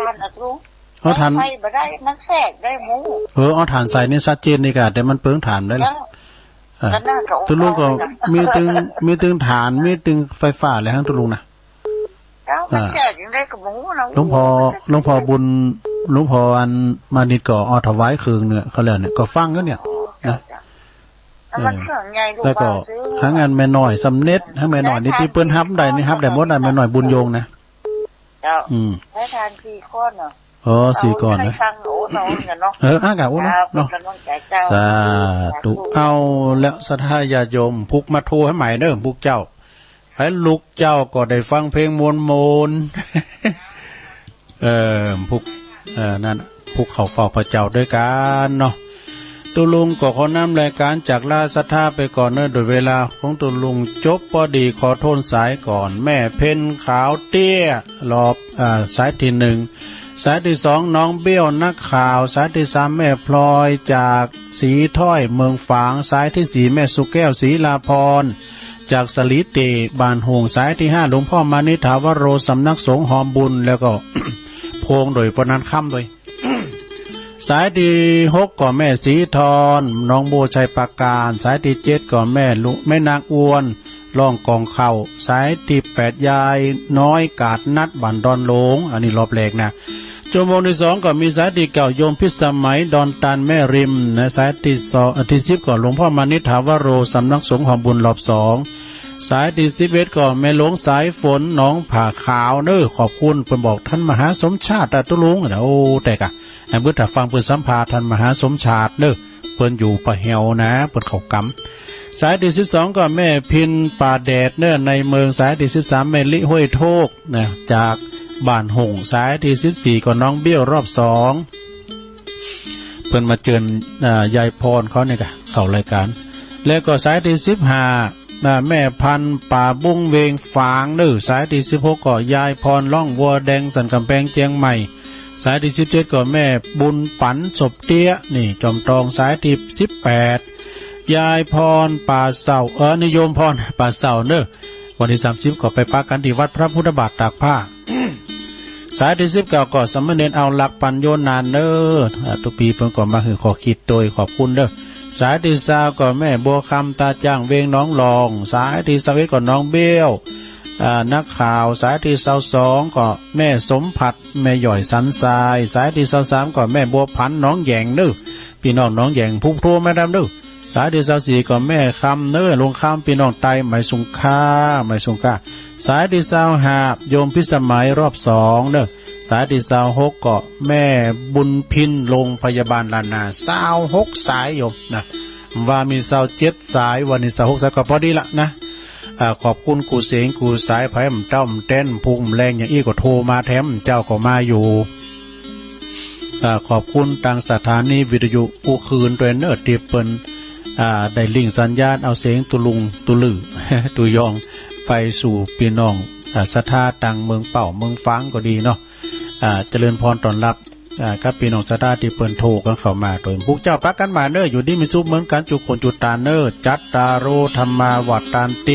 လုင်း เอาถ่าน ไฟบ่ได้ มันแสกได้หมู เออ เอาถ่านใส่นี่ชัดเจนนี่กะ แต่มันเปลืองถ่านได้ละ เออ เออ ก็น่าจะ ตุลุงก็ โอเคนะ มีตึง มีตึงถ่าน มีตึงไฟฟ้าอะไรทั้งตุลุงนะ เอ้า มัน อ่า แสกยังได้กับหมูนะ หลวงพ่อ โอ้โห หลวงพ่อบุญ หลวงพ่ออันมานิดก็เอาถวายเครื่องเนี่ย เขาแล้วเนี่ย ก็ฟังอยู่เนี่ย อ๋อ นะ เจ้า เจ้า แล้วมัน เออ เครื่องใหญ่ลูก แล้วก็ บ้านซื้อ หางานแม่น้อยสำเร็จ หางแม่น้อยนี่ที่เปิ้นฮับได้นี่ฮับได้หมดนะ แม่น้อยบุญยงนะ เจ้า อืม ได้ทานสี่คนเหรอ อ๋อ สี่คนนะ เอาให้ฟัง โอ้ น้องกันเนาะ เออ อ่ะกะ โอ้ เนาะ เจ้า เนาะ เป็นกำลังใจเจ้า สาธุ สาธุ เอาแล้ว ศรัทธาญาติโยม ผูกมาโทรให้ใหม่เด้อ ผูกเจ้า ให้ลูกเจ้าก็ได้ฟังเพลงมวลๆ เออ ผูก เออ นั่น ผูกเข้าเฝ้าพระเจ้าด้วยกันเนาะ ตุลุงก็ขอนำรายการจากลาศรัทธาไปก่อนเนอะ โดยเวลาของตุลุงจบพอดี ขอโทษสายก่อน แม่เพ็ญขาวเตี้ย รอบ อ่า สายที่หนึ่ง สายที่สอง น้องเบี้ยวนักข่าว สายที่สาม แม่พลอยจากสีถ้อยเมืองฝาง สายที่สี่ แม่สุแก้วศรีลาพร จากสลีเตบ้านโฮง สายที่ห้า หลวงพ่อมานิษฐาวโร สำนักสงฆ์หอมบุญ แล้วก็ โพงโดยปนันค่ำโดย สายที่หกก็แม่สีทอน หนองบัวชัยปราการ สายที่เจ็ดก็แม่ลุ แม่นางอ้วน ร้องกองเข้า สายที่แปด ยายน้อยกาดนัด บ้านดอนหลวง อันนี้รอบแรกนะ ชั่วโมงที่สองก็มีสายที่เก้า โยมพิสมัย ดอนตานแม่ริมนะ สายที่สอง เอ่อ ที่สิบก็หลวงพ่อมานิษฐาวโร สำนักสงฆ์หอมบุญ รอบสอง สายที่สิบเอ็ดก็แม่หลวงสายฝน หนองผาขาวเนอะ ขอบคุณ เปิ้นบอกท่านมหาสมชาติอะ ตุลุงนะ โอ้ แต่กะ อันเปิ้นถ้าฟังเปิ้นสัมภาษณ์ท่านมหาสมชาติเนอะ เปิ้นอยู่ปะแหวนะ เปิ้นเข้ากำ สายที่สิบสองก็แม่พินป่าแดดเนอะ ในเมือง สายที่สิบสาม แม่ลิห้วยโทกนะ จากบ้านหง สายที่สิบสี่ก็น้องเบี้ยว รอบสอง เปิ้นมาเจิญ อ่า ยายพรเขาเนี่ยกะ เข้ารายการ แล้วก็สายที่สิบห้า อ่า แม่พันธุ์ป่าบุ้งเวงฝางเนอะ สายที่สิบหกก็ยายพร ร้องวัวแดง สันกำแพงเจียงใหม่ สายที่สิบเจ็ดก็แม่บุญปัน ศพเตี้ย นี่จอมตอง สายที่สิบแปด ยายพรป่าเศร้า เออ นิยมพรป่าเศร้าเนอะ วันที่สามสิบก็ไปปะกันที่วัดพระพุทธบาทตากผ้า สายที่สิบเก้าก็สามเณรเอาหลักปัญโยนานเนอะ อ่า ทุกปีเปิ้นก็มาหื้อข้อคิดโดยขอบคุณเด้อ สายที่ซาวก็แม่บัวคำตาจ้างเวงหนองหลอง สายที่ซาวเอ็ดก็น้องเบี้ยว อ่า นักข่าว สายที่ซาวสองก็แม่สมผัด แม่หย่อยสันทราย สายที่ซาวสามก็แม่บัวผันหนองแหย่งเนอะ พี่น้องหนองแหย่ง ผูกโทรมาดำเนอะ สายที่ซาวสี่ก็แม่คำเนอะ ลงคำ พี่น้องไต ไม่สุงค่า ไม่สุงค่า สายที่ซาวห้า โยมพิสมัย รอบสองเนอะ สายที่ซาวหกก็แม่บุญพิน โรงพยาบาลล้านนา ซาวหกสายโยมนะ ว่ามีซาวเจ็ดสาย วันนี้ซาวหกสายก็พอดีละนะ อ่า ขอบคุณกู้เสงกู้สาย ไผมเต้าแตน ผูกแรงอย่างอี้ก็โทรมาแถม เจ้าก็มาอยู่ อ่า ขอบคุณตางสถานีวิทยุกู้คืนด้วยเนอะ ที่เปิ้น อ่า ได้ลิงก์สัญญาณ เอาเสียงตุลุง ตุลือ ตุยอง ไปสู่พี่น้อง อ่า ศรัทธาตางเมืองเป้า เมืองฝางก็ดีเนาะ อ่า เจริญพรต้อนรับ อ่า กับพี่น้องศรัทธาที่เปิ้นโทรกันเข้ามา โดยพวกเจ้าปะกันมาเนอะ อยู่ดีมีสุขเหมือนกัน จุคนจุตาเนอะ จัตตาโร ธัมมา วัตตันติ